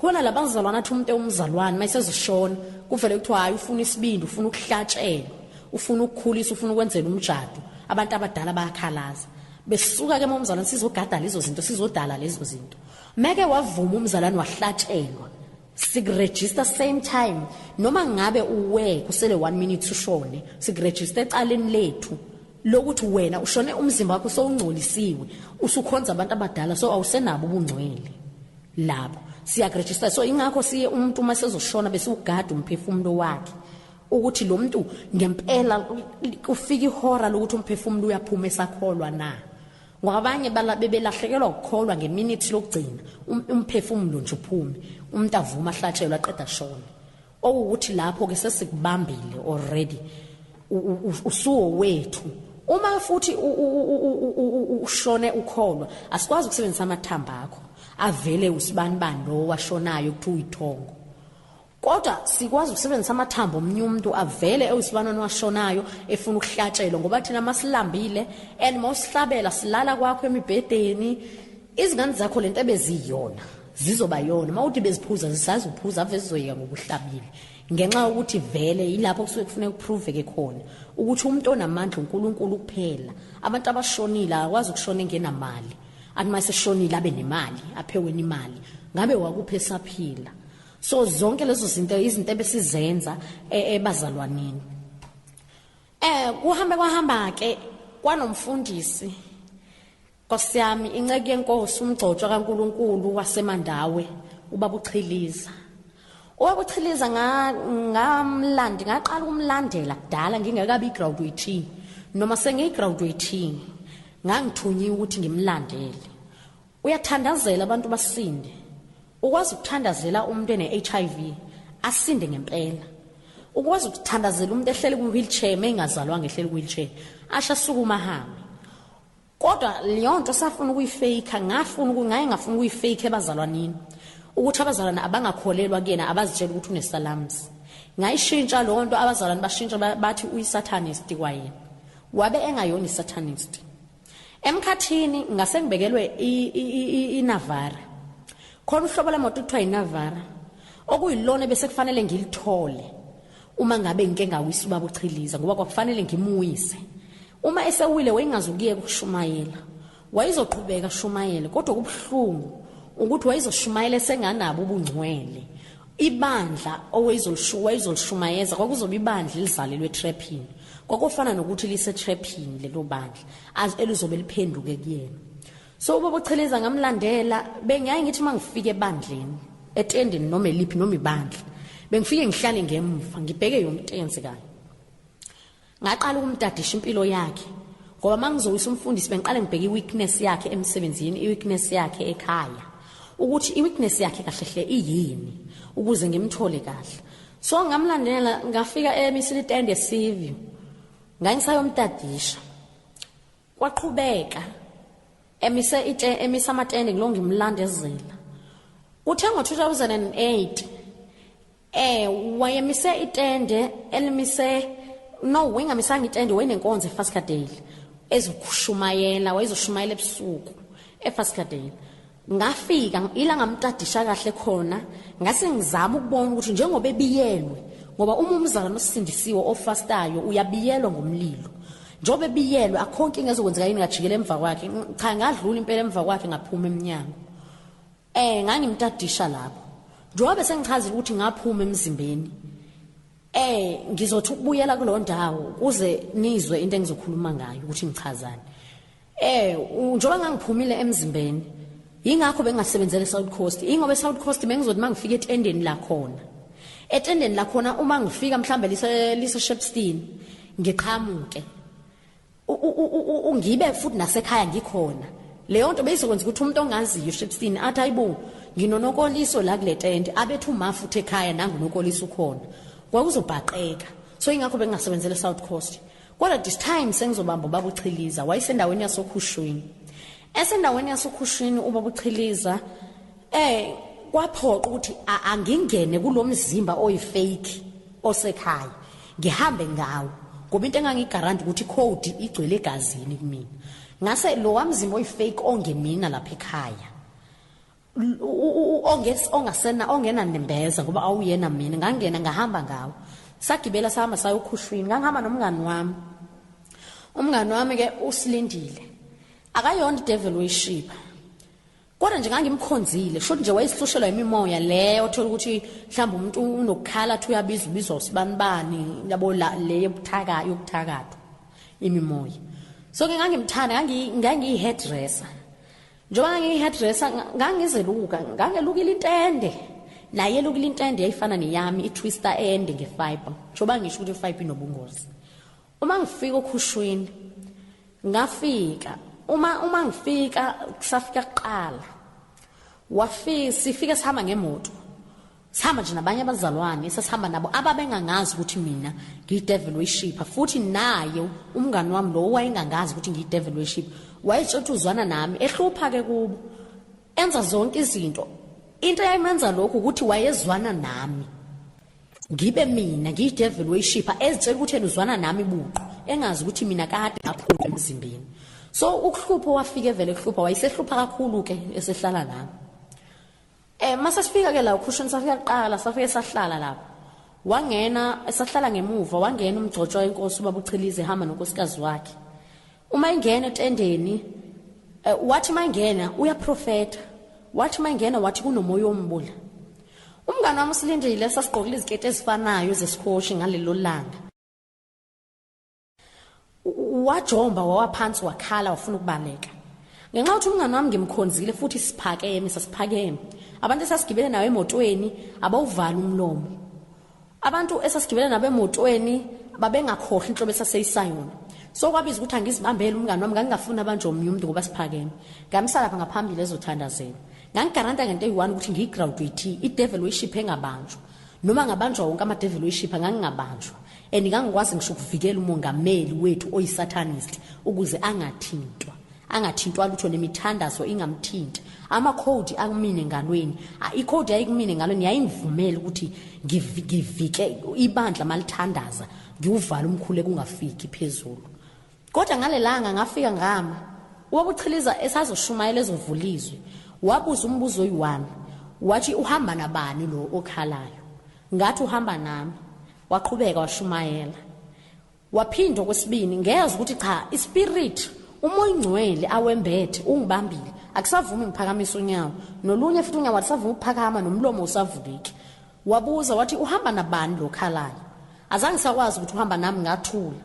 khona labazalwane, athi umuntu umzalwane mayisezoshona kuvele kuthiwa hayi ufuna isibindi, ufuna ukuhlatshelwa, ufuna ukukhulisa, ufuna ukwenzela umjado. Abantu abadala bayakhalaza. Besuka ke umzalwane sizogada lezo zinto, sizodala lezo zinto. Meke wavuma umzalwane wahlatshelwa, sikuregister same time, noma ngabe uwe kusele 1 minute ushone, sikuregister ecaleni lethu lokuthi wena ushone umzimba wakho sowungcolisiwe, usukhonza abantu abadala, so awusenabo ubungcwele labo, siyakuregister. So ingakho siye umuntu uma sezoshona bese ugada umphefumulo wakhe ukuthi lo muntu ngempela kufika ihora lokuthi umphefumulo uyaphuma esakholwa na, ngoba abanye bebelahlekelwa ukukholwa ngeminute lokugcina, umphefumulo nje uphume, umuntu avuma ahlatshelwe aqeda shona. Okuwukuthi lapho ke sesikubambile already, usuwo wethu. Uma futhi ushone ukholwa, asikwazi ukusebenzisa amathamba akho avele usibanibani lo washonayo kuthi uyithongo, kodwa sikwazi ukusebenzisa amathambo omnye umuntu avele ewusibanani washonayo efuna ukuhlatshelwa, ngoba thina masilambile and mawusihlabela silala kwakho emibhedeni. Izingane zakho lento ebeziyona zizoba yona, mawuthi beziphuza zisazuphuza, ave zizoyeka ngokuhlabile, ngenxa yokuthi vele yilapho kusuke kufuneka kuproveke khona ukuthi umuntu onamandla uNkulunkulu kuphela. Abantu abashonile akwazi ukushona engenamali, athi maseshonile abe nemali, aphewe imali, ngabe wakuphe esaphila. So zonke lezo zinto izinto ebesizenza ebazalwaneni. Kuhambe kwahamba ke kwanomfundisi. Nkosi yami, inceke yenkosi umgcotshwa kaNkuluNkulu waseMandawe, ubaba uChiliza. Ubaba uChiliza ngamlandi, ngaqala ukumlandela kudala ngingekabi graduate, noma sengiyigraduate ngangithunyiwe ukuthi ngimlandele. Uyathandazela abantu basinde. Ukwazi ukuthandazela umuntu ene-HIV asinde ngempela. Ukwazi ukuthandazela umuntu ehleli ku-wheelchair engazalwanga ehleli ku-wheelchair asha sukuma ahambe. Kodwa leyo nto safuna ukuyifake, ngaye ngafuna ukuyifake ebazalwanini, ukuthi abazalwane abangakholelwa kuyena, abazitshela ukuthi unesalamsi. Ngayishintsha leyo nto, abazalwane bashintsha bathi uyisatanist kwayena, wabe engayona isatanist. Emkhathini ngase ngibekelwe iNavara. Khona uhlobo lemoto kuthiwa iNavara, okuyilona bese kufanele ngilithole uma ngabe ngike ngawisa ubaba uChiliza, ngoba kwakufanele ngimuyise. Uma esewile wayengazukuyeka ukushumayela, wayezoqhubeka ashumayele, kodwa kubuhlungu ukuthi wayezoshumayela esenganabo ubungcwele. Ibandla owayezolishumayeza kwakuzoba ibandla elizalelwe etraphini, kwakufana nokuthi lisetraphini lelo bandla elizobe liphenduke kuyena. So ubaba uChiliza ngamlandela, bengiyaye ngithi uma ngifika ebandleni, etendeni noma eliphi noma ibandla, bengifike ngihlale ngemva ngibheke yonke into eyenzekayo. Ngaqala ukumtadisha impilo yakhe, ngoba mangizowisa umfundisi bengiqale ngibheke iweakness yakhe emsebenzini, iweakness yakhe ekhaya, ukuthi iweakness yakhe kahle hle iyini, ukuze ngimthole kahle. So ngamlandela ngafika emisile itende Seaview, ngangisayomtadisha. Kwaqhubeka emise emisa amatende ngilo ngimlandezela. Uthe ngo-2008 wayemise itende elimise, no, wayengamisanga itende, wayenenkonzo eFascadale ezokushumayela, wayezoshumayela ebusuku eFascadale. Ngafika ila ngamtadisha kahle khona, ngase ngizama ukubona ukuthi njengoba ebiyelwe, ngoba uma umzalwane osindisiwe ofastayo uyabiyelwa ngomlilo, njengoba ebiyelwe akho nkinga ezokwenzeka yini ngajikela emva kwakhe. Cha, ngadlula impela emva kwakhe ngaphuma emnyango. Ngangimtadisha lapho, njengoba sengichazile ukuthi ngaphuma emzimbeni. Ngizothi ukubuyela kulo ndawo kuze nizwe into engizokhuluma ngayo ukuthi ngichazani. Njengoba ngangiphumile emzimbeni, yingakho bengasebenzela eSouth Coast. Ingoba eSouth Coast bengizothi mangifika etendeni lakhona, etendeni lakhona uma ngifika mhlambe lise Shepstone, ngiqhamuke ungibe futhi nasekhaya ngikhona. Leyo nto beyizokwenza ukuthi umuntu ongaziyo eShepstone athi hayibo, nginonokoliso la kule tende, abethu uma futhi ekhaya nangunokoliso ukhona, kwakuzobhaqeka. So ingakho bengingasebenzela eSouth Coast. Kodwa this time sengizobamba ubaba uChiliza, wayesendaweni yasoKhushwini. Esendaweni yasoKhushwini ubaba uChiliza, kwaphoqa ukuthi angingene kulomzimba oyifake osekhaya, ngihambe ngawo, ngoba into engangigaranti ukuthi code igcwele egazini kumina. Ngase lo wamzimba oyifake ongemina lapha ekhaya, ongasena ongena nembeza, ngoba awuyena mina, ngangena ngahamba ngawo. Sagibela sahamba sayokhushwini, ngangihamba nomngani wami. Umngani wami ke usilindile, akayona devil worship, kodwa nje ngangimkhonzile. Shothi nje wayesihlushelwa imimoya leyo, othola ukuthi mhlawumbe umuntu unokukhala athi uyabiza, ubizwa usibanibani, yabo le yobuthaka yokuthakatha imimoya. So ke ngangimthanda, ngangiyi-hairdresser. Njengoba ngangiyi-hairdresser ngangizeluka, ngangelukile intende, naye elukile intende yayifana neyami, i-twister ende ngefiber, njengoba ngisho ukuthi ifiber inobungozi. Uma ngifika okhushwini, ngafika uma ngifika kusafika kuqala, wafika sifika sihamba ngemoto, sihamba nje nabanye abazalwane sasihamba nabo ababengangazi ukuthi mina ngiyi-devil worshipper, futhi naye umngani wami lo wayengangazi ukuthi ngiyi-devil worshipper, wayetshela ukuthi uzwana nami, ehlupha ke kubo, enza zonke izinto. Into eyayimenza lokhu ukuthi wayezwana nami, ngibe mina ngiyi-devil worshipper, ezitshela ukuthi yena uzwana nami buqu, engazi ukuthi mina kade ngaphuma emzimbeni. So ukuhlupha wafika evele kuhlupha, wayesehlupha kakhulu ke esehlala nami. Mase sifika ke la ukhushini, safika kuqala, safike sahlala lapho. Wangena esahlala ngemuva, wangena umgcotshwa wenkosi ubaba uChiliza ehamba nonkosikazi wakhe. Uma ingena etendeni, wathi mangena uyaprofeta, wathi mangena wathi kunomoya ombula. Umngane wami usilindile, sasigqokile iziketi ezifanayo zesikhoshi ngalelo langa. Wajomba wawaphansi wakhala wafuna ukubaleka. Ngenxa yokuthi umngani wami ngimkhonzile futhi siphakeme, sasiphakeme. Abantu esasigibele nayo emotweni abawuvala umlomo. Abantu esasigibele nabo emotweni babengakhohlwa inhlobo esaseyisayona. So kwabiza ukuthi angizibambele umngani wami, ngangingafuni abantu omunye umuntu ngoba siphakeme. Ngamsala lapha ngaphambili ezothandazela. Ngangigaranta ngento eyi-1 ukuthi ngiyigraduate, i-devil worship engabanjwa. Noma ngabanjwa wonke ama-devil worship ngangingabanjwa. And ngangikwazi ngisho ukuvikela umongameli wethu oyisatanist ukuze angathintwa. Angathintwa lutho, nemithandazo ingamthinti. Amakhodi akumine engalweni, ikhodi yayikumine engalweni yayingivumela ukuthi ngivike ibandla malithandaza, ngiwuvala umkhuleko ungafiki phezulu. Kodwa ngalelanga ngafika ngama, uBaba esazoshumayela ezovula izwi, wabuza umbuzo oyi-1, wathi uhamba nabani lo okhalayo? Ngathi uhamba nami. Waqhubeka washumayela. Waphinda okwesibini, ngezwa ukuthi cha, ispirit umoya ingcwele awembethe ungibambile, akusavumi ngiphakamisa unyawo, nolunye futhi unyawo alisavumi ukuphakama, nomlomo usavuleki. Wabuza wathi uhamba nabani lo khalayo? Azange sakwazi ukuthi uhamba nami, ngathula.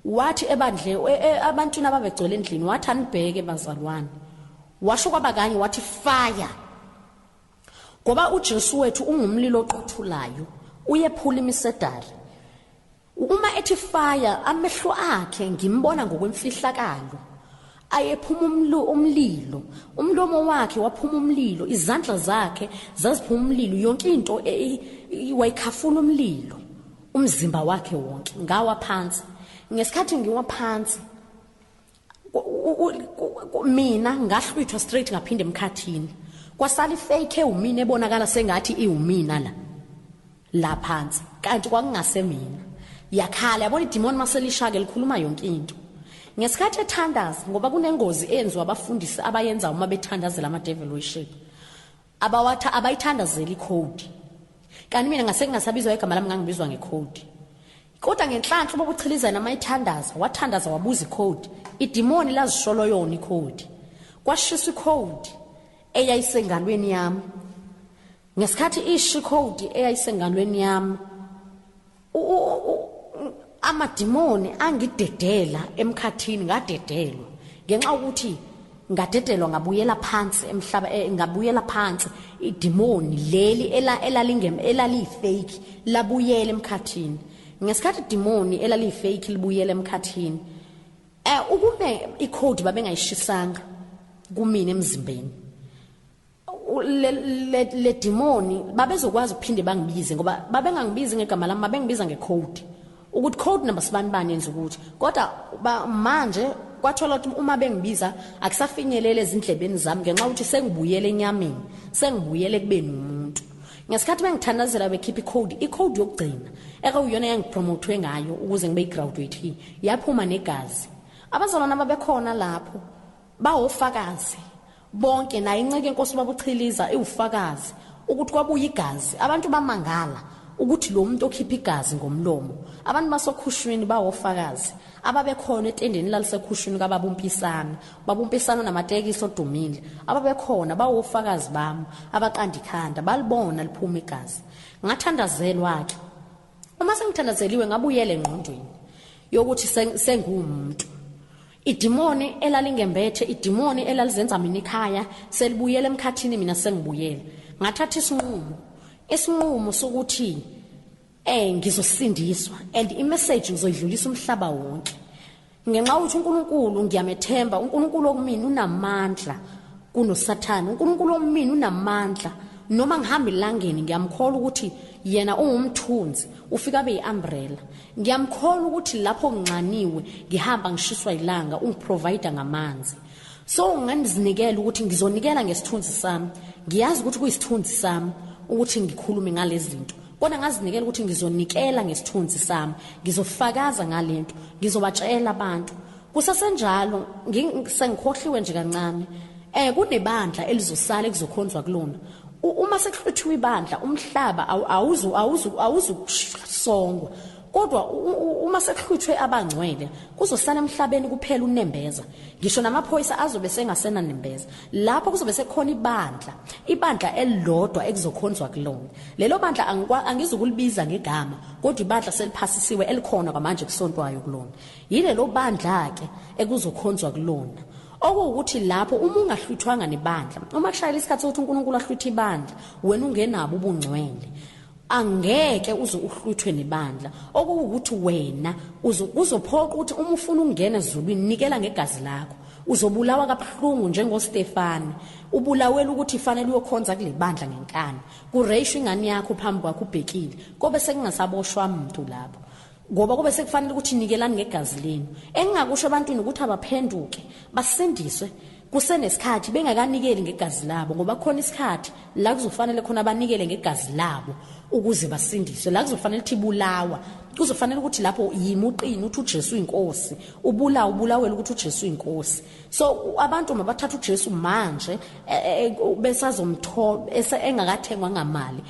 Wathi ebandle abantwini ababegcwele endlini, wathi anibheke bazalwane. Washo kwabakanye wathi fire. Ngoba uJesu wethu ungumlilo oqothulayo, uyephula imisedari. Uma ethi fire, amehlo akhe ngimbona ngokwemfihlakalo, ayephuma umlilo, umlomo wakhe waphuma umlilo, izandla zakhe zaziphuma umlilo, yonke into wayikhafula umlilo, umzimba wakhe wonke. Ngawa phansi. Ngesikhathi ngiwa phansi, mina ngahlwithwa straight ngaphinde emkhathini. Kwasala ifake ewumina ebonakala sengathi iwumina la phansi, kanti kwakungase mina. Yakhala, yabona idemon maselishake likhuluma yonke into. Ngesikhathi ethandaza, ngoba kunengozi eyenziwa abafundisi abayenza uma bethandazela ama-devil worship, abayithandazeli ikhodi. Kanti mina ngase ngingasabizwa igama lami, ngangibizwa ngekhodi. Kodwa ngenhlanhla uBaba uChiliza nama ethandaza, wathandaza wabuza ikhodi, idemoni lazisholo yona ikhodi. Kwashiswa ikhodi eyayisengalweni yami. Ngesikhathi isho ikhodi eyayisengalweni yami, amadimoni angidedela emkhathini, ngadedelwa. Ngenxa ukuthi ngadedelwa ngabuyela phansi emhlaba, ngabuyela phansi, idimoni leli elaliyifake labuyela emkhathini. Ngesikhathi idimoni elaliyifake libuyela emkhathini, ukube ikhodi babengayishisanga kumina emzimbeni, le demoni babezokwazi ukuphinde bangibize, ngoba babengangibizi ngegama lami, babengibiza ngecode, ukuthi code number sibani bani yenza ukuthi. Kodwa manje kwathola ukuthi uma bengibiza akusafinyelele ezindlebeni zami, ngenxa ukuthi sengibuyele enyameni, sengibuyele ekubeni umuntu. Ngesikhathi bengithandazela bekhipha icode, icode yokugcina ekuyiyona yangipromothwe ngayo ukuze ngibe igraduate, yaphuma negazi. Abazalwana ababekhona lapho bawofakazi bonke, naye inceke inkosi uBaba uChiliza iwufakazi ukuthi kwabuya igazi. Abantu bamangala ukuthi lo muntu okhipha igazi ngomlomo. Abantu basokhushwini bawofakazi ababekhona etendeni lalisekhushwini kaBaba uMpisana, Baba uMpisana namatekisi odumile, ababekhona bawofakazi bami abaqanda ikhanda, balibona liphuma igazi. Ngathandazelwa ke. Uma sengithandazeliwe ngabuyela engqondweni yokuthi sengumuntu. Idimoni elalingembethe, idimoni elalizenza mina ekhaya, selibuyele emkhathini, mina sengibuyele. Ngathatha isinqumo sokuthi ngizosindiswa, and imessage ngizoyidlulisa umhlaba wonke. Ngenxa ukuthi uNkulunkulu ngiyamethemba, uNkulunkulu okumina unamandla kunoSathane, uNkulunkulu okumina unamandla. Noma ngihamba elangeni ngiyamkholwa ukuthi yena ungumthunzi, ufika abe yi-umbrella. Ngiyamkholwa ukuthi lapho nginxaniwe ngihamba ngishiswa ilanga, ungiprovide ngamanzi. So ngangizinikela ukuthi ngizonikela ngesithunzi sami. Ngiyazi ukuthi kuyisithunzi sami ukuthi ngikhulume ngalezi zinto, kodwa ngazinikela ukuthi ngizonikela ngesithunzi sami, ngizofakaza ngalento, ngizobatshela abantu. Kusasenjalo sengikhohliwe nje kancane, kunebandla elizosala ekuzokhonzwa kulona. Uma sekuhluthiwe ibandla, umhlaba awuzukusongwa, kodwa uma sekuhluthwe abangcwele kuzosala emhlabeni kuphela unembeza. Ngisho namaphoyisa azobe sengasena nembeza. Lapho kuzobe sekukhona ibandla, ibandla elilodwa ekuzokhonzwa kulona. Lelo bandla angizukulibiza ngegama, kodwa ibandla seliphasisiwe elikhona kwamanje kusontwayo kulona. Yilelo bandla ke ekuzokhonzwa kulona. Okuwukuthi lapho uma ungahlwithwanga nebandla, uma kushayela isikhathi sokuthi uNkulunkulu ahlwithe ibandla, wena ungenabo ubungcwele, angeke uze uhlwithwe nebandla. Okuwukuthi wena uzophoqa ukuthi uma ufuna ukungena ezulwini, nikela ngegazi lakho. Uzobulawa kabuhlungu njengoStefane, ubulawela ukuthi fanele uyokhonza kule bandla ngenkani, kureyishwe ingane yakho phambi kwakho ubhekile, kobe sekungasaboshwa muntu lapho, ngoba kube sekufanele ukuthi nikelani ngegazi lenu. Engingakusho ebantwini ukuthi abaphenduke basindiswe kusenesikhathi, bengakanikeli ngegazi labo, ngoba khona isikhathi la kuzofanele khona abanikele ngegazi labo ukuze basindiswe. La kuzofanele ukuthi ibulawa, kuzofanele ukuthi lapho yimi uqine uthi uJesu uyinkosi, ubulawa ubulawela ukuthi uJesu uyinkosi. So abantu mabathatha uJesu manje besazomthola engakathengwa ngamali,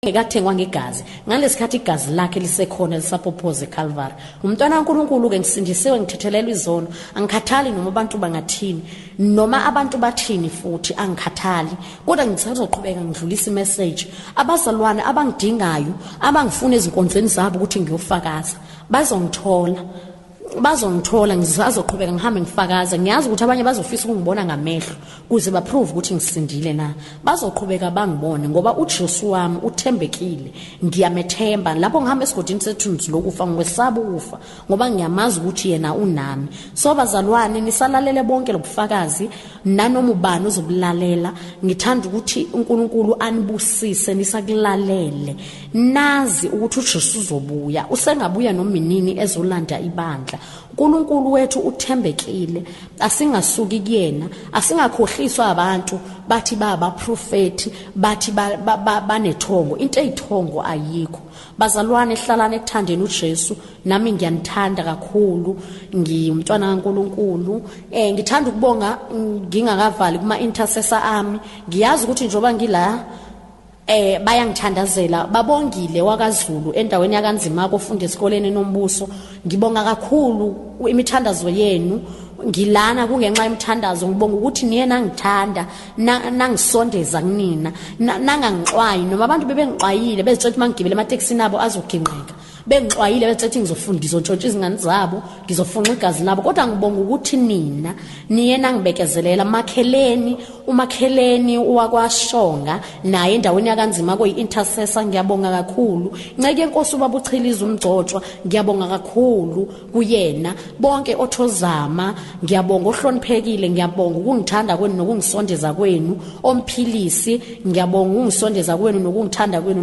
engekathengwa ngegazi, ngalesikhathi igazi lakhe lisekhona lisapophoza eCalvary. Umntwana kaNkulunkulu ke, ngisindisiwe, ngithethelelwa izono, angikhathali noma abantu bangathini, noma abantu bathini, futhi angikhathali, kodwa ngisazoqhubeka ngidlulisa imessage. Abazalwane abangidingayo, abangifuna ezinkonzweni zabo ukuthi ngiyofakaza, bazongithola, bazongithola. Ngisazoqhubeka ngihambe ngifakaza. Ngiyazi ukuthi abanye bazofisa ukungibona ngamehlo kuze baprove ukuthi ngisindile na. Bazoqhubeka bangibone, ngoba uJesu wami uthembekile, ngiyamethemba. Lapho ngihamba esigodini sethunzi lokufa, ngiwesaba ukufa, ngoba ngiyamazi ukuthi yena unami. So bazalwane, nisalalele bonke lobufakazi nanoma ubani ozobulalela, ngithanda ukuthi uNkulunkulu anibusise nisakulalele. Nazi ukuthi uJesu uzobuya, usengabuya noma inini ezolanda ibandla. uNkulunkulu wethu uthembekile, asingasuki kuyena, asingakhohliswa abantu bathi babaprofeti, bathi banethongo. Into eyithongo ayikho. Bazalwane, hlalani ekuthandeni uJesu. Nami ngiyanithanda kakhulu, ngiyumntwana kaNkulunkulu. Ngithanda ukubonga ngingakavali kuma intercessor ami. Ngiyazi ukuthi njoba ngila bayangithandazela, babongile wakaZulu endaweni yakanzima kofunda esikoleni nombuso. Ngibonga kakhulu imithandazo yenu. Ngilana kungenxa yemithandazo. Ngibonga ukuthi niye nangithanda, nangisondeza kunina, nangangixwayi noma abantu bebengixwayile, bezitshela ukuthi mangigibele ematekisini abo azoginqeka, bengixwayile bethi ngizofunda, ngizontshontsha izingane zabo, ngizofunxa igazi labo. Kodwa ngibonga ukuthi nina niye nangibekezelela. Makheleni, umakheleni wakwashonga naye endaweni yakanzima koyi-intercessor, ngiyabonga kakhulu. Nceke yenkosi ubaba uChiliza umgcotshwa, ngiyabonga kakhulu kuyena. Bonke othozama, ngiyabonga. Ohloniphekile, ngiyabonga ukungithanda kwenu nokungisondeza kwenu. Omphilisi, ngiyabonga ukungisondeza kwenu nokungithanda kwenu.